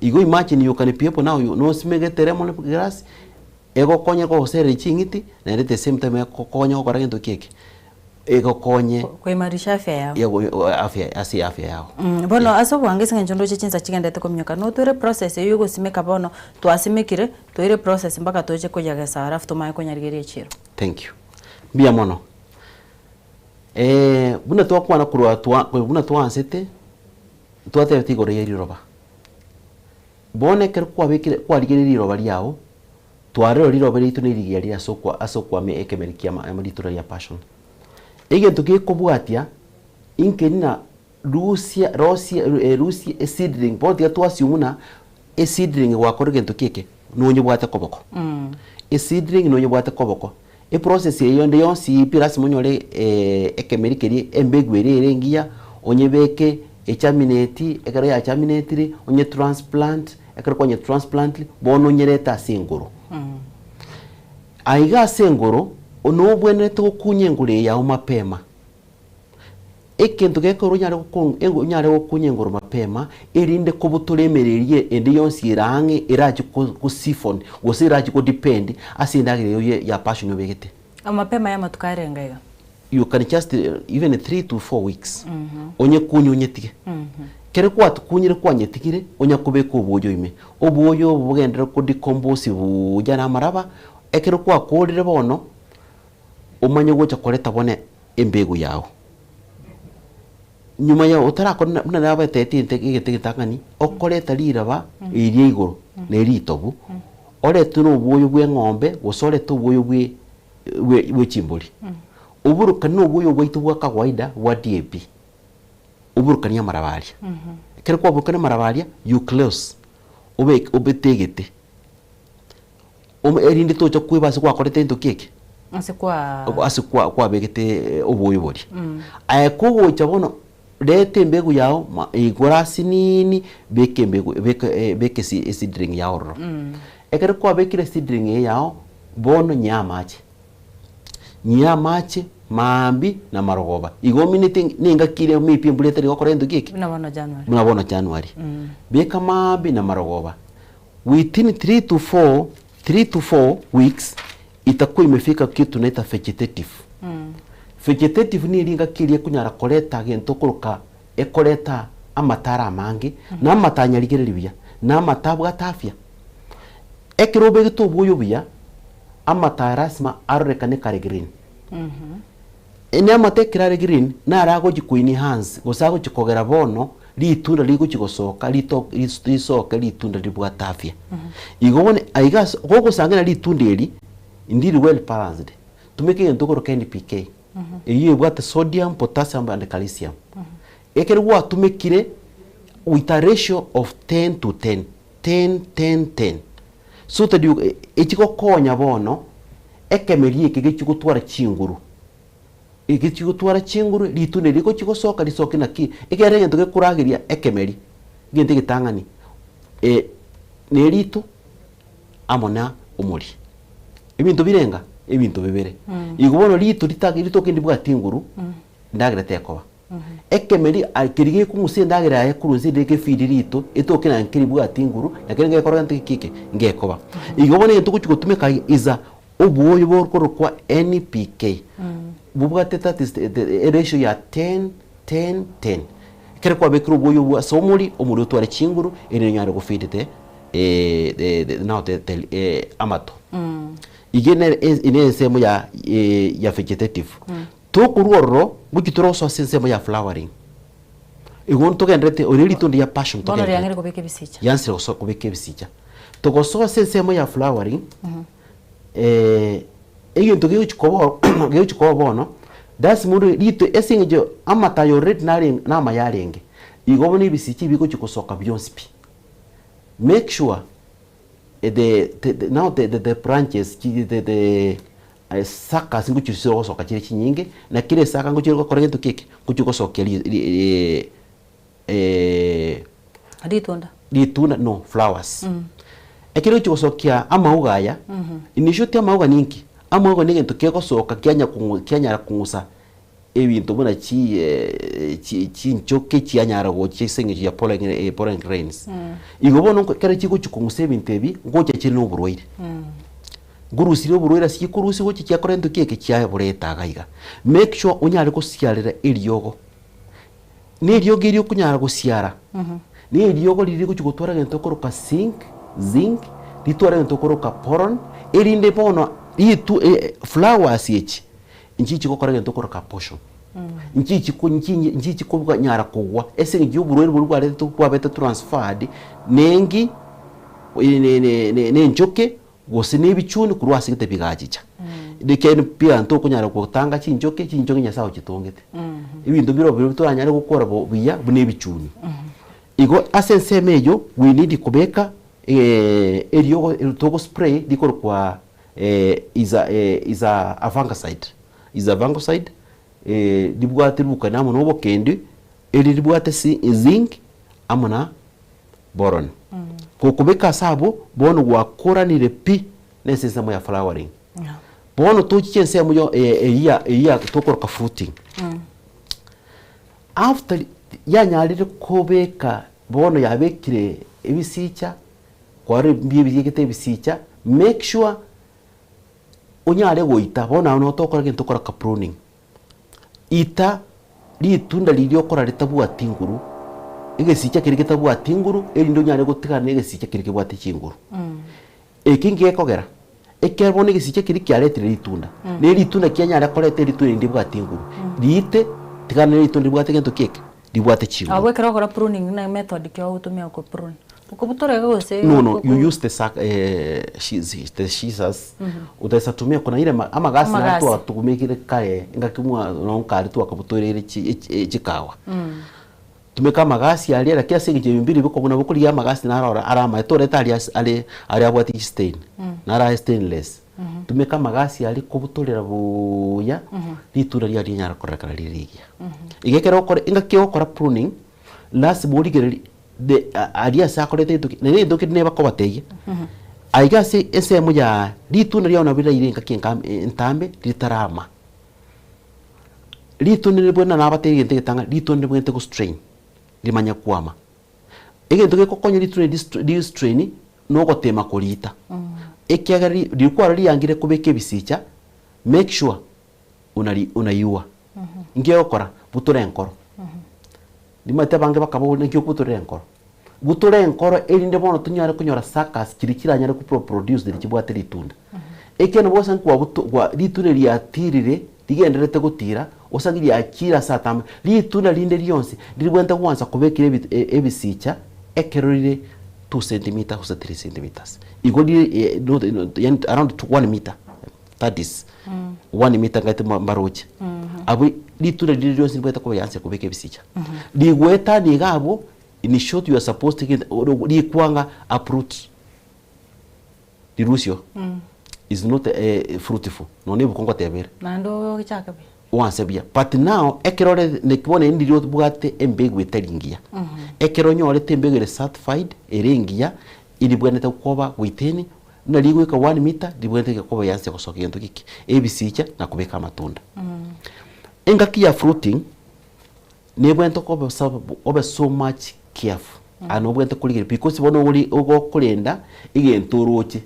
Igo imagine you can be able now nosimegete lemon grass, egokonye gogoserera ching'iti, naende at the same time egokonye gokora gento ki eke? Egokonye Koimarisha afya yao. ya afya ase afya yao. Bono ase obwango ase eng'encho ndoche chinsa chigendete kominyoka, notwere process eywo yogosimeka bono, twasimekire, toire process mpaka toche koyagesa alafu tomanye konyarigeria echiro. Thank you. Mbuya mono. Buna twakwana korwa twa buna twaansete, twatebete igoro ye riroba. Bono ekero kwabekire kwarigereire riroba riao, twarora riroba riaito na erigiya rire ase okwa ase okwamia ekemeri kia ama ritura ria passion. Egento gekobwatia, inke ng'a rusia rosia rusia eseedling, bono tiga to assume ng'a eseedling gwakora egento ki eke, nonyebwate koboko. Eseedling nonyebwate koboko. Eprocess eye yonde yonsi pi lasima onyore ekemeri keria embegu eria ere engiya, onyebeke echamineti, ekero yachaminetire onye transplant, ekero kwanye transplantire bono onyerete ase engoro. Aiga ase engoro, nobwenerete gokunya engoro eye yago mapema. Egento gekorwa onyare gokong onyare gokunya engoro mapema, erinde kobutora emere eria ende yonsi ere ang'e erache ko kosiphon gose erache kodepend ase endagera eywo ye ya passion obegete. Amapema y'amatuko arenga iga? You can just even three to four weeks onyekunywe onyetige. Kere kwatukunyire kwanyetigire onya kobeka obwoyo ime. Obwoyo obo bogenderere kodecompose buya na amaraba, ekero kwakorire bono, omanye gocha koreta bono embegu yao. Nyuma ya otarakora buna nabatetie inte egento egetang'ani, okoreta riraba riria igoro na eritobu, orete na obwoyo bwa eng'ombe gose orete obwoyo bwe bwe bwe chimbori. Oburukanie na obwoyo bwaito bwa kawaida bwa DAP, oburukanie amaraba aria. Ekero kwaburukania amaraba aria, you close, obeke obete egete. Omo erinde tocha kweba ase gwakorete gento ki eke? Ase kwa. Ase kwa kwabegete oboyo boria. Mm. Aye kogocha bono, reta embegu yao ma igora asinini, beka embegu beka beka esi eseedling yao ororo. Mm. Ekero kwabekire eseedling eye yao, bono nyia amache, nyia amache maambia na marogoba. Igo omineti na engaki eria maybe embura etari gokora gento ki eke? Buna bono January. Buna bono January. Mm. Beka maambia na marogoba. Within 3 to 4, 3 to 4 weeks itakuwa imefika kitu tunaita vegetative. Vegetative niyo ringaki eria ekonyara koreta gento okoroka ekoreta amatara amange, na amato anyarigereria buya, na amato abwate afya. Ekero obegete obwoyo buya, amato aya lasima arorekane kare green. Ne amato ekero are green, naro agochi ko enhance gose agochi kogera bono ritunda rigochi gosoka rito risoke ritunda ribwate afya. Igo bono aiga ase gogosang'ana ritunda eri, ndiri well balanced, tumeka egento okoroka NPK, eyio ebwate sodium, potassium and calcium. Ekero gwatumekire with a ratio of 10 to 10, 10, 10, 10, so that you echigokonya bono Ekemeri eke gechia gotwara chinguru, egechia gotwara chinguru, ritunda eri rigochia gosoka risoke naki? Ekiagera egento gekorageria ekemeri, egento egetang'ani na erito amo na omori. Ebinto birenga? Ebinto bibere. Igo bono rito ritake ritoke ndibwati nguru, endagera tekoba. Ekemeri aye keria gekong'usa endagera yaye korwa inse rire gefeed rito, etoke naye nkeribwati nguru, na kere ngekora gento geke eke, ngekoba. Igo bono egento ogochi gotumeka iga is a obwoyo bokorokwa NPK, bobwate that is the the ratio ya 10, 10, 10. Ekero kwabekire obwoyo obwo ase omori, omori otware chinguru, erinde onyare gofeed the the now the the amato. Iga nere ene ensemo ya ya vegetative. Tokorwa ororo ngochia tore gosoa ase ensemo ya flowering. Igo ntogenderete ori ritondo ria passion Bono togenderete. riang'ire kobeka ebisicha. Riansire gosoa kobeka ebisicha. Togosoa ase ensemo ya flowering, eh, egento gegochia koba gegochia koba bono, lasima ore rito ase eng'encho amato aya already nare namaya arenge, igo bono ebisicha ebi bigochia gosoka bionsi pi. Make sure the the now the the branches chi the the Esaka ngochia chire gosoka chire chinyinge, na kera esaka ngochia gokora gento ki eke, ngochia gosokia ri ri Ritunda. ritunda no flowers. Ekero ogochia gosokia amauga aya, in short amauga ninki? Amauga na egento kegosoka kianya kong'u kianyara kong'usa ebinto buna chi chi chinchoke chianyara gocha ase eng'encho ya pollen pollen grains. Igo bono ekero chigochia kong'usa ebinto ebi, ngocha chire na oborwaire. Nkorusirie oborwaire ase chikorusia gochia chiakora gento ki eke chiaboreta iga iga. Make sure onyare gosiarera eriogo, na eriogo erio okonyara gosiara, na eriogo riria rigochia gotwara egento okoroka sink, zinc, ritware egento okoroka boron, erinde bono ritu flowers echi, nchichi gokora egento okoroka abortion, nchichi ko nchi nchichi konyara kogwa ase eng'encho ya oborwaire boria bwaretwe bwabete transferred, nengi ne enchoke. Gose nebichuni korwa ase gete bigachicha. Ekiagera ebianto okonyara gotanga chinchoki, chinchoki Nyasae ochitongete. Ebinto bire biria toranyare gokora bo buya buna ebichuni. Igo ase ensemo eyio we need kobeka eriogo togo spray rikorokwa is a is a fungicide, is a fungicide ribwate ribukani amo na obokendi, eri ribwate zinc amo na boron. Gokobeka ase abwo, bono gwakoranire pi nese ensemo ya flowering. Bono tochiche ensemo yo eyia ya eyia tokoroka fruiting. After yanyarire kobeka bono yabekire ebisicha, kwarorire mbuya ebigete ebisicha, make sure onyare goita bono abwo nabo togokora egento tokoroka pruning. Ita ritunda riria okora ritabwati nguru, egesicha keria getabwati nguru, erinde onyare gotigana na egesicha keria kebwate chinguru. Eki ngekogera, ekero bono egesicha keria kiaretire ritunda, na eritunda kianyare koreta eritunda erinde ribwate nguru, riite, tigana na eritunda ribwate gento ki eke? Ribwate chinguru. Abwo ekero okora pruning na method ki ogotumia go prune? Okobutora iga gose No, no, you use the sack, eh, the scissors. Utaweza tumia kuna ile amagasi naro Amagasi. twatumekire kare engaki mwa nonye kare twakabutoreire chi chikawa. Tumeka amagasi aria lakini ase eng'encho ebi mbiri bikong'u nabo okorigia amagasi naro ore are amaye torete aria ase are aria abwate chistain. Naro aye stainless. Tumeka amagasi aria kobutorera buuya, ritunda riago rinyare kororekana rire rigiya. Iga ekero okore engaki ogokora pruning, lasima origererie the aria ase akorete egento ki naende egento kende nebakobatebia, aiga ase ensemo ya ritunda riago nabo riraire engaki enka entambe ritarama. Ritunda ribwene nabatebi egento egetang'ani, ritunda ribwenerete go strain, rimanye kwama. Egento gegokonya ritunda ri ri strain, nogotema korita, ekiagera ri riria kwarora riangire kobeka ebisicha, make sure onari onaiwa. Inki ogokora? Butora enkoro. Nimanyete abange bakaboria naki okobutorera enkoro. Butora enkoro erinde bono tonyare konyora suckers chiria chiranyare ko produce riria chibwate ritunda. Ekiagera nabo osange kwabuto kwa ritunda riatirire rigendererete gotira, osange riachire ase atambe, ritunda rinde rionsi riribwenerete gwansa kobekera ebi ebisicha ekero rire 2 centimeter gose 3 centimeters. Igo rire yaani around 1 meter that is 1 meter ngaete mbaroche. Abwo ritunda rire rionsi ribwenerete koba rianse kobeka ebisicha. Rigoetania iga abwo in short you are supposed to get rikwanga uproot rirusio is not fruitful nonya ebuku ngoteba ere. Naende ogochaka buya. Oanse buya but now ekero ore naki bono endi riria obwate embegu etari ngiya, ekero onyorete embegu ere certified ere engiya eribwenerete koba within buna rigoika one meter ribwenerete koba rianse gosoka egento geke ebisicha na kobeka amatunda. Engaki ya fruiting nebwenerete koba obe so much careful and obwenerete korigereria because bono ori ogokorenda egento oroche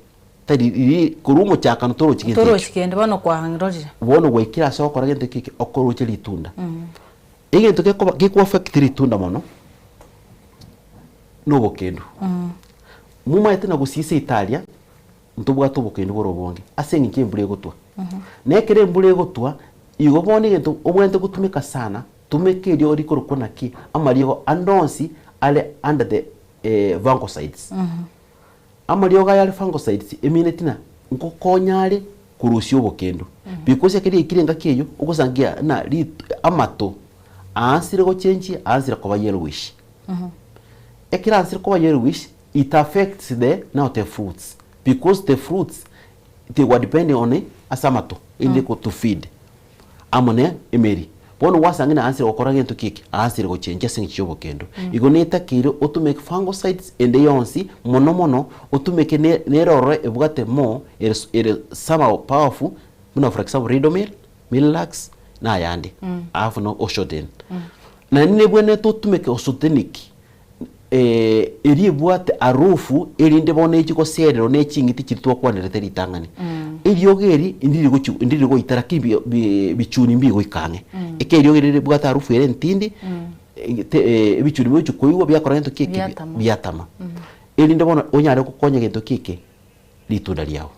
tari riria korwa omochakano torochi gento ekio. Torochi kende bono kwarorire. Bono gwaikire ase ogokora gento ekio eke okoroche ritunda. Egento gekoba geku affect ritunda mono, na obokendu. Momaete na gosisa itaria, ntobwate obokendu bore obonge ase eng'encho embura egotwa. Na ekero embura egotwa, igo bono egento obwenerete gotumeka sana, tumeka eriogo rikorokwa naki, amariogo ande onsi are under the fungicides. Amariogo aya are fungicides emineti na ngokonya are korusia obokendu. Because ekero riaikire engaki eyio, ogosangia na rit amato aansire gochenchia, aansire koba yellowish. Ekero aansire koba yellowish, it affects the now the fruits because the fruits they were depending on ase amato erinde ko to feed amo ne emeri. Bono gwasanga ng'a aansire gokora gento ki eke, aansire gochenchia ase eng'encho ya obokendo. Igo netakeire otumeke fungicides ende yonsi mono mono otumeke ne nere ororo ebwate more ere ere somehow powerful buna for example Ridomil, Millax na ayande alafu na Oshoden. Naende nebwenerete otumeke Osotenic eria ebwate harufu erinde bono echi gosererwa ne ching'iti chiria twakwanerete ritang'ani. Eriogo eri ndiri gochi ndiri goita lakini bi- bi- bichuni mbigoika ang'e. Ekero eriogo eri ribwate harufu ere entindi, te ebichuni bigochi koigwa biakora gento ki eke Biatama. biatama. Erinde bono onyare gokonya gento ki eke ritunda riago.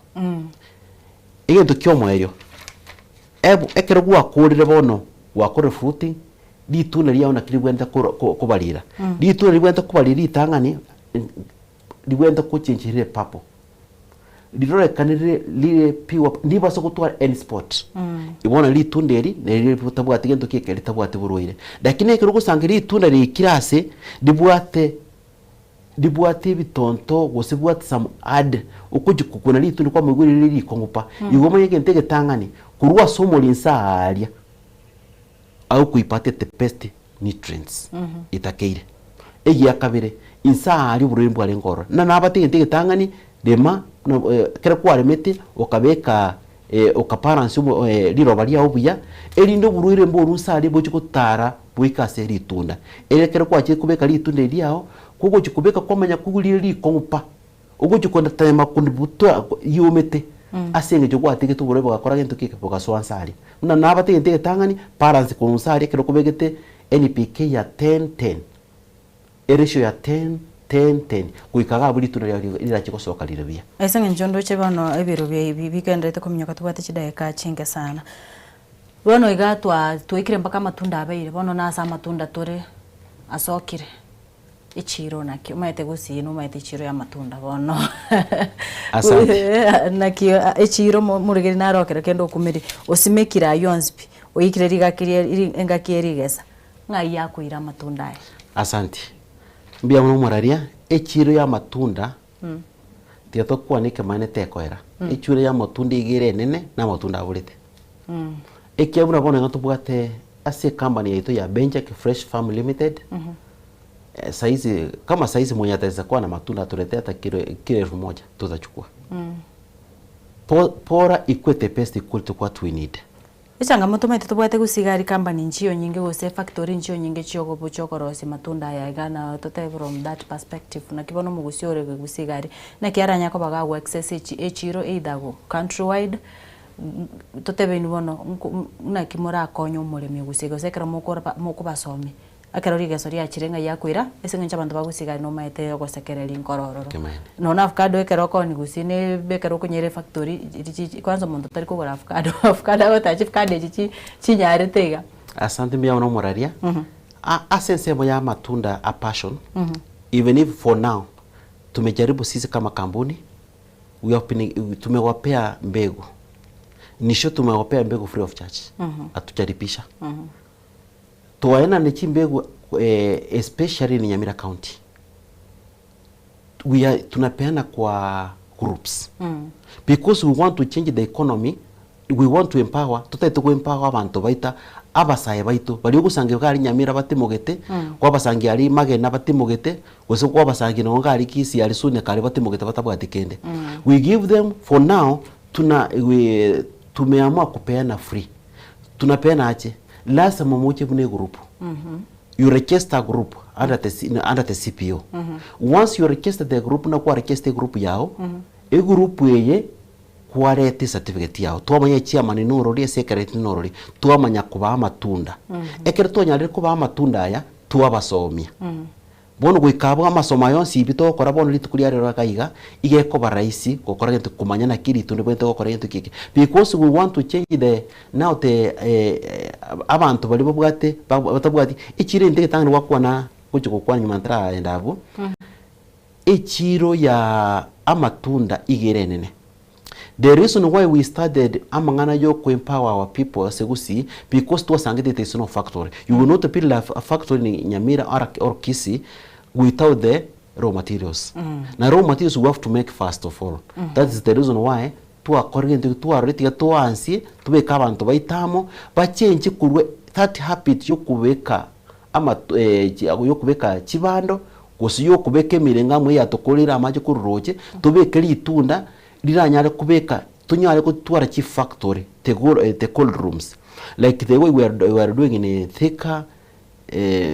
Egento kia omoerio, ebu ekero gwakorire bono gwakorire fruiting, ritunda riao naki ribwenerete koro ko kobarira. Ritunda ribwenerete kobarira ritang'ani, ribwenerete gochenchia rire purple, rirorekane rire rire pure ndibasa gotwara any spot. Bono ritunda eri neri ritabwati gento ki eke ritabwati borwaire. Lakini ekero ogosanga ritunda riikire ase, ribwate ribwate ebitonto gose bwate some hard okochi kokuna ritunda kwamoigwa rire rikong'u pa. Igo omanye egento egetang'ani, korwa ase omorinsi aaria. Agokoipatia the best nutrients etakeire. Egia kabere, inse aaria oborwaire mbwarenge ororo. Na nabate egento egetang'ani, rema, buna ekero kwaremete okabeka okabalance omo riroba riao buya, erinde oborwaire mborwa inse aria bochie gotara boike ase ritunda. Ere ekero kwachire kobeka ritunda erio riao, kogochia kobeka kwamanya kobua rire rikong'u pa. Ogochia kotema koributora riomete ase eng'encho gwatigete oborwaire bogakora gento ki? Bogasoa nse aria. Buna nabate egento egetang'ani, balance korwa nse aria ekero okobegete NPK ya 10 10, eratio ya 10 10 10, goika iga abwo ritunda riao rirache gosoka rire buya. Ase eng'encho ndoche bono ebiro bi bigendererete kominyoka tobwate chidakika chinke sana. Bono iga twa twaikire mpaka amatunda abeire, bono nase amatunda tore asokire. Echiiro naki omanyete gusii nomanyete echiiro y'amatunda bono Asante. Naki echiiro morigeri naro ekero kende okumiri osimekire aywo onsi pi oikire rigaki rie engaki ye rigesa ng'ai akoira amatunda aya. Asante. Mbuya mono omoraria, echiiro y'amatunda. Tiga tokwane ekemanene tekoera. Echure y'amatunda iga ere enene na amatunda aborete. Ekiagera buna bono iga tobwate ase ecompany yaito ya Benjak Fresh Farm Limited, saizi kama saizi mwenye ataweza kuwa na matunda atuletee hata kilo kilo elfu moja tutachukua. Po bora ikuwe the best quality what we need. Echangamoto omanyete tobwate gose iga aria company nchiyo nyinge gose efactory nchiyo nyinge chiogobucha okorosia matunda aya iga na totebe from that perspective naki bono omogusia ore gose iga aria naki aranyare koba gago access echi echiro either go country wide totebe inwe bono nko naki morakonye omoremi gose gose ekero mokora mokobasomia Ekero rigeso riachire ng'ai akoira, ase eng'encho abanto bagosiga aria nomaete ogosekereria nkoro ororo. Nonya avocado ekero okoonia gose ne ekero okonyera efactory richichi kwanza omonto tari kogora avocado avocado agoteba chivocado echi chi chinyarete iga. Asante mbuya mono omoraria. A- Ase ensemo ya amatunda a passion, even if for now tumejaribu sisi kama kampuni, we have been, tumewapea mbegu nisho tumewapea mbegu free of charge, hatujalipisha. Twaenane chimbegu especially in Nyamira County we are tunapeana kwa groups because we want to change the economy we want to empower totagete go empower abanto baita abasae baito baria ogosangia iga aria Nyamira batimogete kwabasangia aria Magena batimogete gose kwabasangia nonye iga aria Kisii aria Suneka aria batimogete batabwati kende we give them for now tuna we tumeamua kupeana free Tunapeana ache, lasima moche buna egroup. You register a group under the, C- under the CPO. Once you register the group na kwa register egroup yao, egroup eye kwareta ecertificate yao. Twamanya echairman norori, esecretary norori, twamanya kobaa amatunda. Ekero twanyarire kobaa amatunda aya, twabasomia. Bono goika abwo amasomo aya onsi pi togokora bono rituko ria rero iga iga, iga ekoba rahisi gokora gento komanya naki rituko ribwenerete gokora gento eke eke. Because we want to change the now the abanto baria babwate batabwati echiro ende egetang'ani gwakwana gochia gokwana nyuma ntaraenda abwo, echiro ya amatunda iga ere enene. The reason why we started amang'ana ya oko empower our people ase Gusii because twasangete there is no factory. You will not build a factory in Nyamira or, or Kisii without the raw materials. Na raw materials we have to make first of all. That is the reason why twakorire egento eke twarorire tiga twansie tobeke abanto baito amo bachenche korwa that habit yokobeka amato yokobeka chibando gose yokobeka emereng'o amo eyatokoreire amache korwa roche tobeke ritunda riranyare kobeka tonyare gotwara chifactory the go the cold rooms like the way we are we are doing in Thika,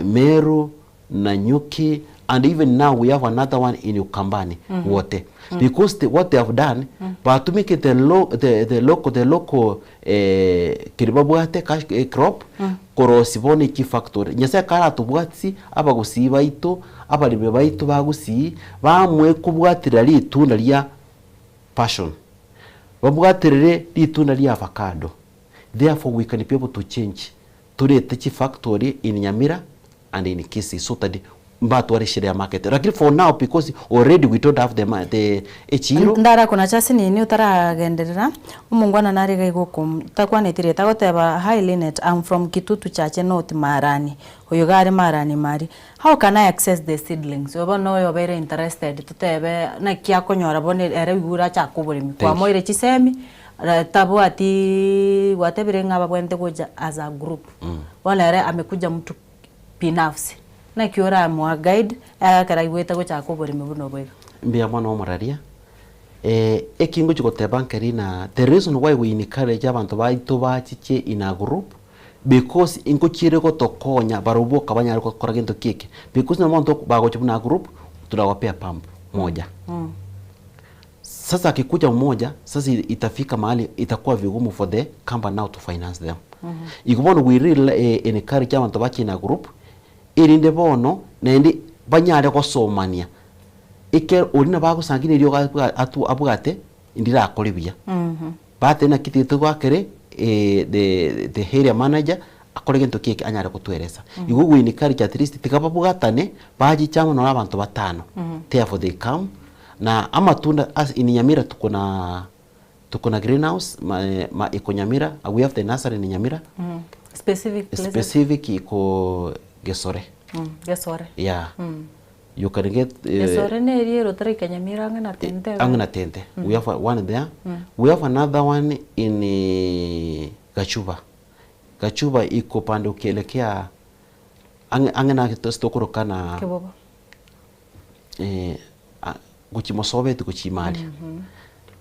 Meru, Nanyuki and even now we have another one in Ukambani wote because the, what they have done batumikete lo, the, the local the local keri babwate cash crop korosia bono echifactory. Nyasaye karatobwatisi abagusii baito abaremi baito ba gusii bamwe kobwaterera ritunda ria passion babwaterere ritunda ria avocado therefore we can be able to change torete chifactory in Nyamira and in Kisii so that mbatware eshida ya market lakini for now because already we don't have the, the echiro Ndarakonacha ase nini otaragenderera, omongwana nare iga igokom takwaneti rieta agoteba hi Linet am from Kitutu Chache North Marani oyo iga are Marani maria how can I access the seedlings oyo bono oyo obeire interested totebe naki akonyora bono ere oigure achake oboremi Thank you. kwamoire chisemi tabwatiiii gwatebire ng'a babwenerete gocha as a group bono ere amekuja mtu binafsi. Naki oramoa guide ekero aigwete gochaka oboremi buna obo iga? Mbuya mono omoraria. Eki ngochia goteba nkeri na the reason why we encourage abanto baito bachiche in a group because ingochiere gotokonya barobwo boka banyare gokora gento ki eke because nabo abanto bagocha buna a group tunawapea pump moja. Sasa akikuja mmoja sasa itafika mahali itakuwa vigumu for the company now to finance them. Igo bono we really encourage abanto bache in a group erinde bono naende banyare gosomania ekero oria nabo agosangi na eriogo abwate ndirakore buya. Batebe naki tiga togoakere the the area manager akore gento ki eke anyare gotoeresa. Igo we encourage at least tiga babwatane bachiche amo nonye abanto batano therefore they come na amatunda as in Nyamira tuko na tuko na greenhouse ma ma iko Nyamira we have the nursery in Nyamira Specific places? specific iko Gesore. Gesore. Yeah. You can get eh, Gesore ne eriero otaraika Nyamira ang'e na Tente iga. ang'e na Tente. We have one there. We have another one in eh, Gachuba. Gachuba iko pande ukielekea ang'e ang'e na tokoroka na Kibobo. eh, gochia Mosobeti gochia Imaria.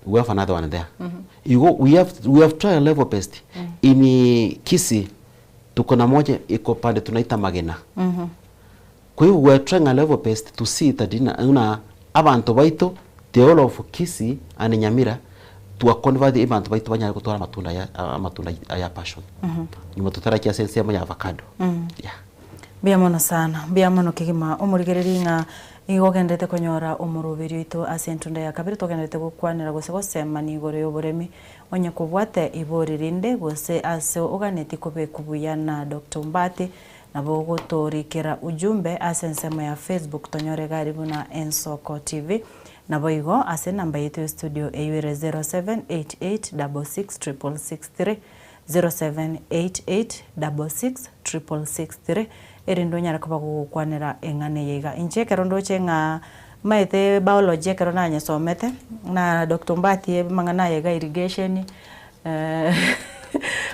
We have another one there. Igo we have we have tried level best. In Kisii tuko na moja iko pande tunaita Magena. Kwa hivyo we are trying our level best to see that ina ng'a abanto baito the whole of Kisii and Nyamira twa convert abanto baito banyare gotwara amatunda aya amatunda aya passion. Nyuma totarakia ase ensemo ya avocado. Yeah. Mbuya mono sana, mbuya mono kegima omorigereria ng'a nigo ogenderete konyora omoroberi oito ase entunda ya kabere togenderete gokwanera gose gosemania igoro y'oboremi onye kobwate ibori rinde gose ase oganeti kobekwa buya na Doctor Ombati nabo ogotorikera ujumbe ase ensemo ya Facebook tonyore egari buna Ensoko TV naboigo ase enamba yaito ya studio eywo ere 0788666663 0788666663, erinde onyare koba gogokwanera eng'ana eye iga. Inche ekero ndoche ng'a maete biology ekero nanyesomete, na Doctor Ombati amang'ana aya iga irrigation,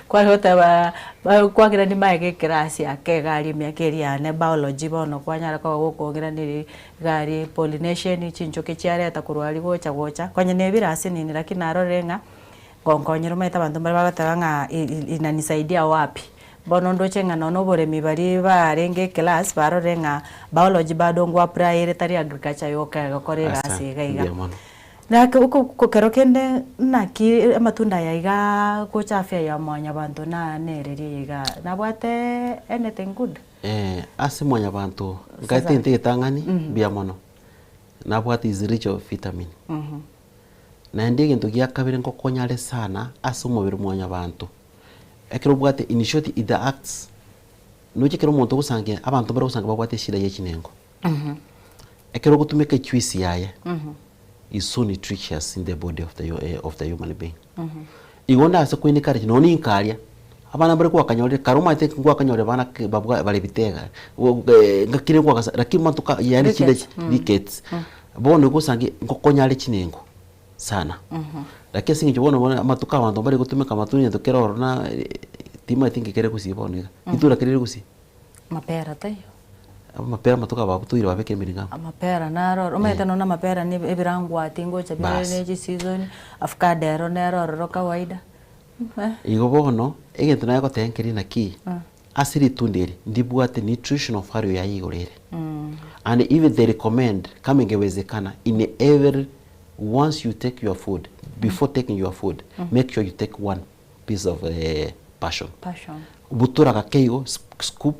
kware goteba kwagera nimaega eclass ake iga aria emiaka eria yane biology bono kwanyara koba gokong'iraneria iga aria pollination, chinchoki chiareta korwa aria gocha gocha, konya na ebirasi nini lakini narorire ng'a. Ngonkonyera omanyete abanto mbare bagoteba ng'a inanisaidia wapi? Bono ndoche ng'a nonya oboremi baria barenge eclass barorire ng'a biology bado ngo apply ere tari agriculture yoka egokora egasi iga iga. Mbuya mono. Naki oko kero kende naki amatunda aya igaa gocha afya ya mwanyabanto na nereri eye igaa nabwate anything good? Ase mwanyabanto nkaete egento egetang'ani mbuya mono, nabwate is rich of vitamin. Naende egento gia kabere ngokonya are sana ase omobere mwanyabanto, ekero obwate in short it acts, noche ekero omonto ogosangia abanto mbare gosangia babwate eshida ye chinengo. Ekero ogotumeka ejuice yaye, is so nutritious in the body of the of the human being. Igo ndase koencourage nonya ninkaria, abana mbare gwakanyorire kare omanyete ngwakanyorire abana ki babwa bare bitega, ngakire ngwagasa lakini matuka yaani chinde Rickets. rickets. Bono igosangi ngokonyare chinengo sana. Lakini ase eng'encho bono bono amatuko abanto mbare gotumeka amatunda egento kere ororo na timanyeti nki kere gusii bono iga. Ritunda keri rire gusii? Mapera taiyo. Amapera amatuko aba babutoire babekire emiringo amo. Amapera naro ororo, omanyete nonya amapera na ebirangwati ngocha bire Bas. ne chisizoni, avocado ero nero ororo kawaida. Igo bono, egento naye goteba nkeri naki, ase ritunda eri ndibwate nutritional value yaye igoro ere. And even they recommend kama ingewezekana in every once you take your food, before taking your food, make sure you take one piece of passion. Passion. Butora gake igo, scoop,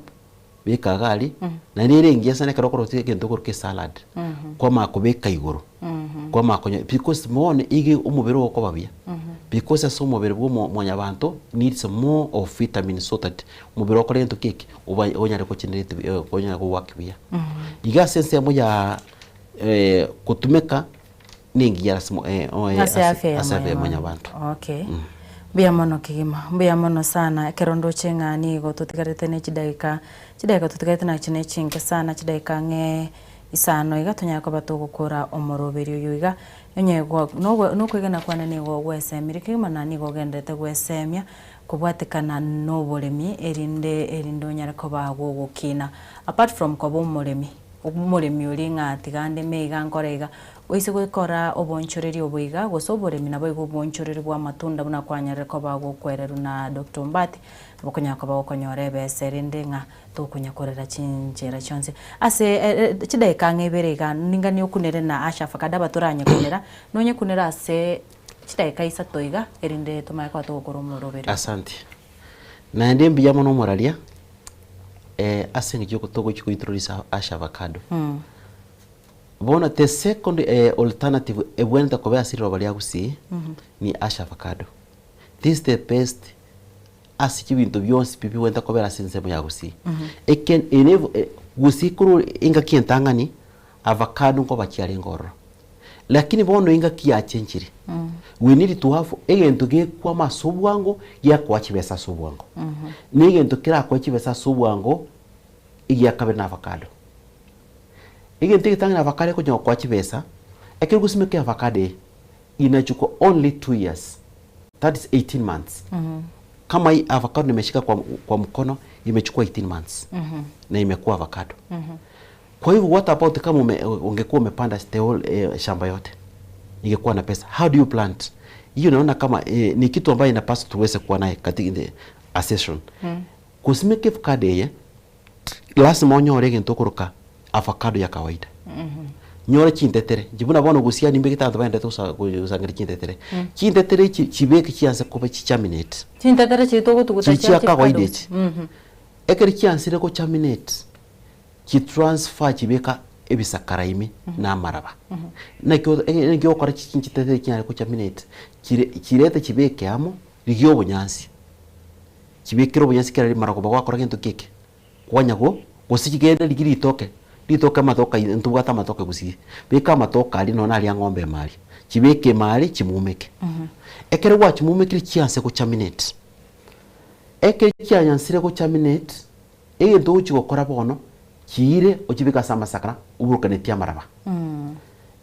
beka iga aria, naende ere engiya sana ekero okorosia egento okoroka esalad, kwamanya kobeka igoro, kwamanya konya because bono iga omobere ogo okoba buya, because ase omobere bwa omo mwanyabanto needs more of vitamin so that omobere okore gento ki eke, oba onyare go generate onyare go work buya. Iga ase ensemo ya gotumeka nengiya ase mo Ase afya ya ase afya ya mwanyabanto. mwanyabanto. Okay. Mbuya mono kegima, mbuya mono sana ekero ndoche ng'a nigo totigarete ne chidakika, chidakika totigarete nachio ne chinke sana, chidakika ang'e isano iga tonyare koba togokora omoroberio oyo iga, onye gwa nogwe nokwegena kwane nigo gwesemire kegima na nigo ogenderete gwesemia kobwatekana na oboremi erinde erinde onyare koba gogokina. Apart from koba omoremi, omoremi oria ng'a tiga ndeme iga nkore iga, Oise gokora oboonchoreria obo iga, gose oboremi naboigo oboonchoreria bw'amatunda buna kwanyarire koba gokwererwa na Doctor Ombati, nabo okonyara koba gokonyora ebesa erinde ng'a tokonya korera chinchera chionsi. Ase chidaeka ang'e ibere iga, ninganie okunere na Asha Fakada aba toranyekunera, nonyekunere ase chidaeka isato iga, erinde tomanye koba togokora omoroberio. Asante. Naende mbuya mono omoraria, ase eng'encho togochia kointroduce Ash Avocado. Bono the second alternative ebwenerete koba ase riroba ria gusii ni ash avocado. This is the best ase chibinto bionsi pi bibwenerete kobera ase ensemo ya gusii. Eke ene gusii korwa engaki entang'ani avocado nkoba chiarenge ororo. Lakini bono engaki yachenchire we need to have egento gekwama ase obwango giakoa chibesa ase obwango. Na egento kerakoe chibesa ase obwango egiakabere na avocado. Egento egetang'ani avocado ekonya gokoa chibesa, ekero ogosimeka avocado eye, inachukua only 2 years, that is 18 months. Kama hii avocado nimeshika kwa, kwa mkono imechukua 18 months na imekuwa avocado. Kwa hivyo what about kama ume, ungekuwa umepanda the whole eh, shamba yote ingekuwa na pesa. How do you plant? Hiyo naona kama eh, ni kitu ambayo inapaswa tuweze kuwa naye katika the a session. Gosimeka avocado eye lasima onyore egento okoroka avocado ya kawaida. Nyore chintetere, inche buna bono gosiani nimbegete abanto baendete gosa gosangereria chintetere. Chintetere echi chibeke chianse koba chigerminate. Chintetere chiria togotuguta Chiria chia chia kawaida chiavocado. echi. Ekero chiansire gogerminate, chitransfer chibeka ebisakara ime na amaraba. Naki naki ogokora chintetere chinyare gogerminate, chire chirete chibeke amo, rigia obonyansi. Chibekere obonyansi kera rimarogoba gwakora gento ki eke, kwanya go gose chigende rigia ritoke, ritoke amatoke aye ntobwate amatoke gusii, beka amatoke aria nonye aria ng'ombe ime aria, chibeke ime aria chimumeke. Ekero gwachimumekire chianse gogerminate, ekero chianyansire gogerminate, egento ogochi gokora bono, chiire ochibeke ase amasakara oburukanetie amaraba.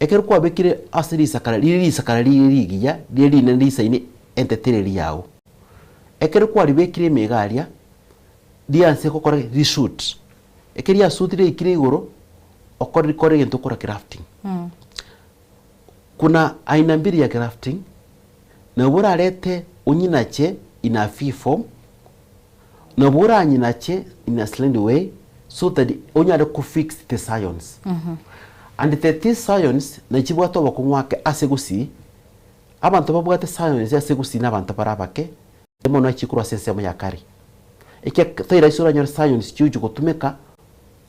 Ekero kwabekire ase risakara rire risakara rire rigiya, rire rinene risaine entetere eria yago. Ekero kwaribekire ime iga aria, rianse gokora ki? Rishoot. Ekero riasuutire riaikire igoro, okore rikore egento okora grafting. Kuna aina mbili ya grafting, nabo orarete onyinache in a V form, nabo oranyinache in a slant way, so that onyare ko fix the scions. And the these scions nachibwate obokong'u ake ase gusii, Abanto babwate science ase gusii nabanto bare abake, mono echikorwa ase ensemo ya kare. Ekia tairaisi oranyore science chiochi gotumeka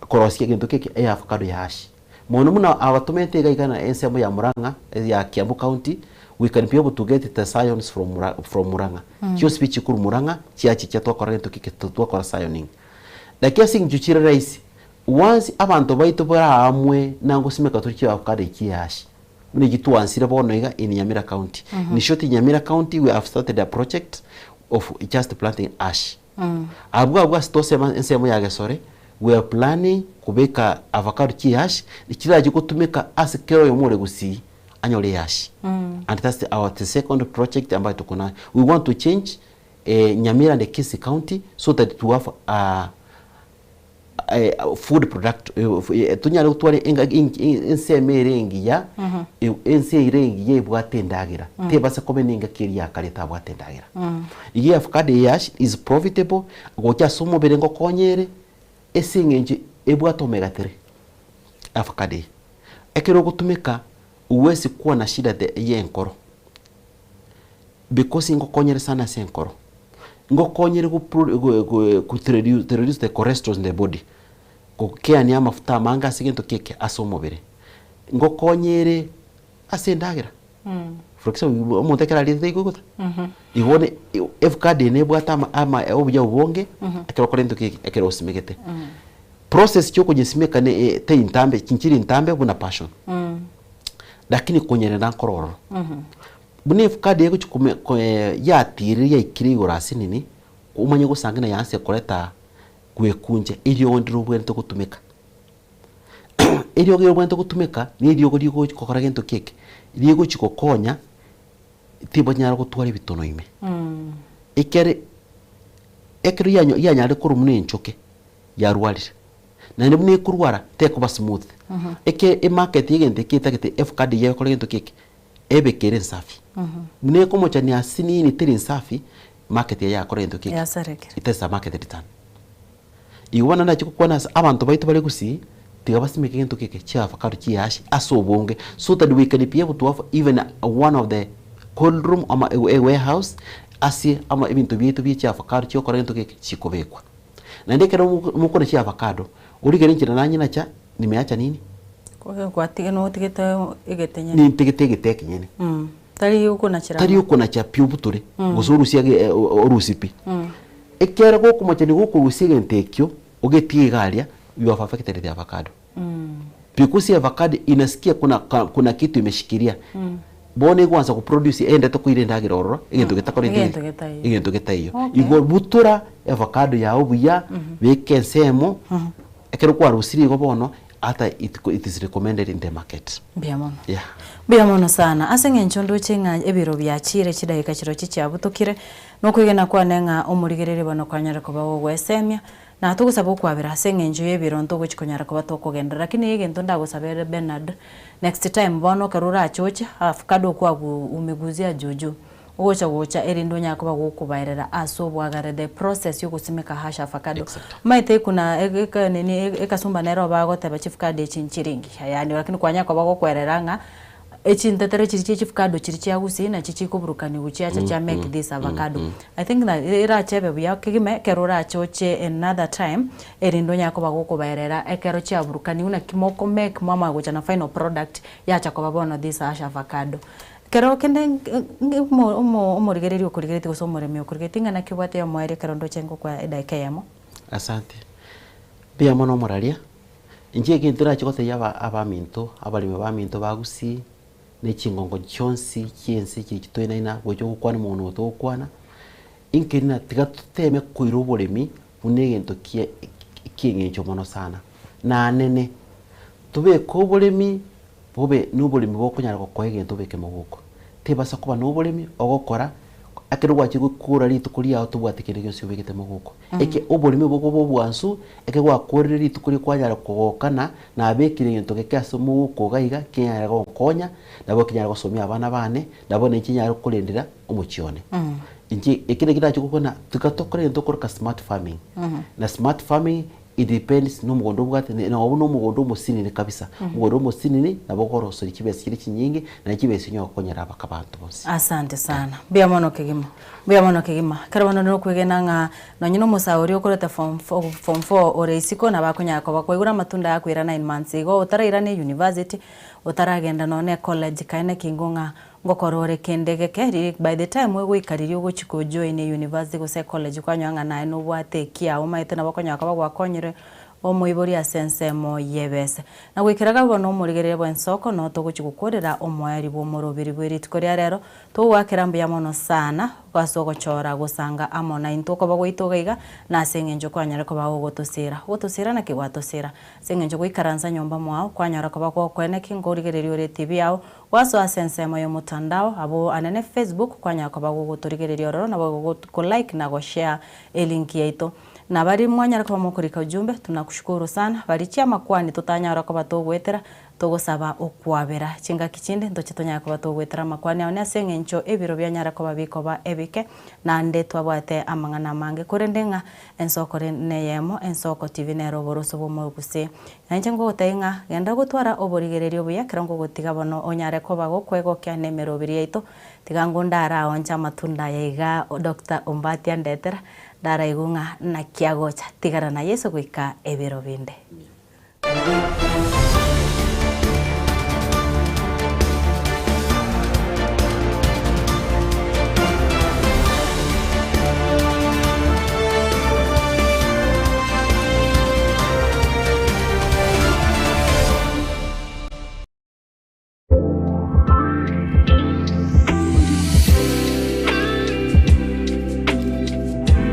korosia egento keke e avocado ya ash. Mono buna abatomete iga iga na ensemo ya Murang'a ya Kiambu county we can be able to get the science from from Murang'a. Chionsi pi chikorwa Murang'a chiachicha twakora gento keke twakora scioning. Lakini ase eng'encho chire rahisi, once abanto baito baraamue nagosimeka tore chiavocado echi chia ash. Buna eki twansire bono iga in Nyamira County. In short in Nyamira County we have started a project of just planting ash. Abwo abwo ase tosema ensemo ya Gesore we are planning kobeka avocado chi ash chirache gotumeka ase kera oyomo ore gusii anyore eash. And that's our the second project ambayo tuko nayo. We want to change Nyamira and Kisii County so that to have a food product tonyare gotwara ensemo ere engiya, ense ere engiya ebwate endagera, tebasa koba ne engaki eria ya kare etabwate endagera. Iga eavocado eye yash is profitable, gocha ase omobere ngokonye ere, ase eng'encho ebwate omega 3, avocado eye. Ekero ogotumeka, huwezi kuwa na shida the ya enkoro, because ngokonyere sana ase enkoro. Ngokonyere go pro go go go to reduce to reduce the cholesterol in the body, gokeania amafuta amange ase egento keke ase omobere. Ngokonyere ase endagera, for example omonto ekero ariete taikoigota, igo bono avocado eye nebwate ama ama obuya obonge ekero okora egento keke ekero osimegete. Process chiokonyesimeka ne teri ntambe chinchiri ntambe buna passion, lakini konyerenda nkoro ororo. Buna efukadi egochia kome yatirire yaikire igoro ase nini, omanye gosanga ng'a yaansa koreta gwekuncha, eriogo ndire obwenerete gotumeka. Eriogo riria obwenerete gotumeka, na eriogo rigochi gokora gento ki eke, rigochi gokonya tibanyara gotwara ebitono ime. Ekere ekero yanyo yanyarire korwa buna enchoke, yarwarire, naende buna ekorwara tekoba smooth. Eke emarket ya egento eke etagete efukadi eyio ekore gento ki eke, ebe kere ensafi. Buna ekomochania asinini teri ensafi, market yaye yakora gento ki eke? Yasarekire. It is a market return. Igo bono nachi gokwana ase abanto baito bare gusii, tiga basimeke gento ki eke? Chiavocado chiashi ase obonge so that we can be able to have even one of the cold room ama a warehouse ase ama ebinto biaito bie chiavocado chigokora gento ki eke? Chikobekwa. Naende ekero mokona chiavocado, origere enchera nanyinacha nimeacha nini? Gwatiga notigete egete nyene. Nintigete egete ekenyene. Tari okonachera Tari okonacha pi obutore, gose orusie age orusie pi. Ekiagera gokomocha nigo okorusia egento ekio, ogetige iga aria, you have affected the avocado. Because avocado inasikia kuna kuna kitu imeshikilia. Bono egwansa goproduce eendete koira endagera ororo, egento getakoreti Egento getaiyo. egento getaiyo. Okay. Igo butora avocado yago buya, beka ensemo, ekero kwarusirie igo bono. Ata it it is recommended in the market. Mbuya mono. Yeah. Mbuya mono sana. Ase eng'encho ndoche ng'a ebiro biachire chidakika chirochio chiabutokire, nokwegena kwane ng'a omorigereria bono kwanyare koba gogwesemia, na togosaba okwabera ase eng'encho y'ebiro ntogochi konyara koba tokogenderera. Lakini egento ndagosabere Bernard, next time bono ekero orache oche, avocado okwagu umeguzia juu juu. Ogocha gocha erinde onyare koba gokobaerera ase obwagare the process yogosimeka hash avocado. Omanyete kuna eke nini ekasumba nero bagoteba chifukado echi nchiringi yaani lakini kwanyara koba gokwerera ng'a echintetere chiria chia chifukado chiria chia gusii nachi chikoburukaniwa chiacha chia make this avocado. I think ng'a erache ebe buya kegima ekero orache oche another time erinde onyare koba gokobaerera ekero chiaburukaniwa naki moko make mwamanya gocha na final product yacha koba bono this hash avocado. Ekero kende omorigereria okorigeretie gose omoremi okorigeretie ng'a naki obwate omoerio ekero ndoche ngokwa edaika eyemo. Asante. Mbuya mono omoraria. Inche egento nache gotebia aba abaminto, abaremi baminto ba Gusii, ne chingongo chionsi chi'ense chiria chitoenaina gocha gokwana omong'ina oyo togokwana, inki rina tiga toteme koira oboremi buna egento kie ki'eng'encho mono sana. Nanene, tobeke oboremi Bobe noboremi bokonyara gokoa egento obeke mogoko. Tebasa koba noboremi ogokora ekero gwachire gokora rituko riao tobwati kende gionsi obegete mogoko. Eke oboremi bokoba obwansu ekero gwakorire rituko riria kwanyara kogoka na nabekire egento geke ase omogoko iga iga kenyare gonkonya nabo kenyare gosomia abana bane nabo nainche nyare korendera omochie one. Inche eki nakio nache gokwana tiga tokore egento tokoroka smart farming. Na smart farming It depends na omogondo obwate ne nonya buna omogondo omosinini kabisa, omogondo omosinini nabo okoroseria chibesa chire chinyinge, naende chibesa onyore gokonyera abaka abanto bonsi. Asante sana. Mbuya mono kegima. Mbuya mono kegima. Ekero bono nokwegena ng'a nonye na omosae oria okorete form form four ore isiko nabo akonyara koba kwaigure amatunda yakoira nine months igo otarairana euniversity, otaragenda nonye na ecollege kae naki ingo ng'a Ngokora ore kende geke, riria by the time ogoika riria ogochia ko join euniversity gose ecollege kwanyora ng'a naye nobwate ekiao omanyete nabo okonyora koba gwakonyire omoibori ase ensemo y'ebesa. Na goikera iga bono omorigereria bw'ensoko noo togochia gokorera omoerio bw'omoroberi bwe rituko ria rero, togoakera mbuya mono sana ase ogochora gosanga amo naintwe okoba gwaito iga iga na ase eng'encho kwanyare koba ogotosira. Ogotosira naki gwatosira? Ase eng'encho goikaransa nyomba mwao kwanyora koba gokoeneki nkorigereria ore etibi yao Gwasoa ase ensemo y'omotandao abwo anene Facebook kwanyara koba gogotorigereria ororo nabo go like na go share elink yaito. Na baria mwanyara koba mokorika ujumbe tunakushukuru sana baria chiamakwani totanyara koba togoetera togosaba okwabera chingaki chinde ntoche tonyare koba togoetera amakwani ao ne ase eng'encho ebiro bianyara koba bikoba ebike naende twabwate amang'ana amange korende ng'a ensoko neyemo ensoko TV nere oboroso bw'omogusii. Na inche ngogotebia ng'a genda gotwara oborigereria obuya ekero ngogotiga bono onyare koba gokwegokia nemeroberi yaito, tiga ngwo ndaraonche amatunda aya iga Doctor Ombati andetera, ndaraigwe ng'a naki agocha. Tigana na Yeso goika ebiro binde.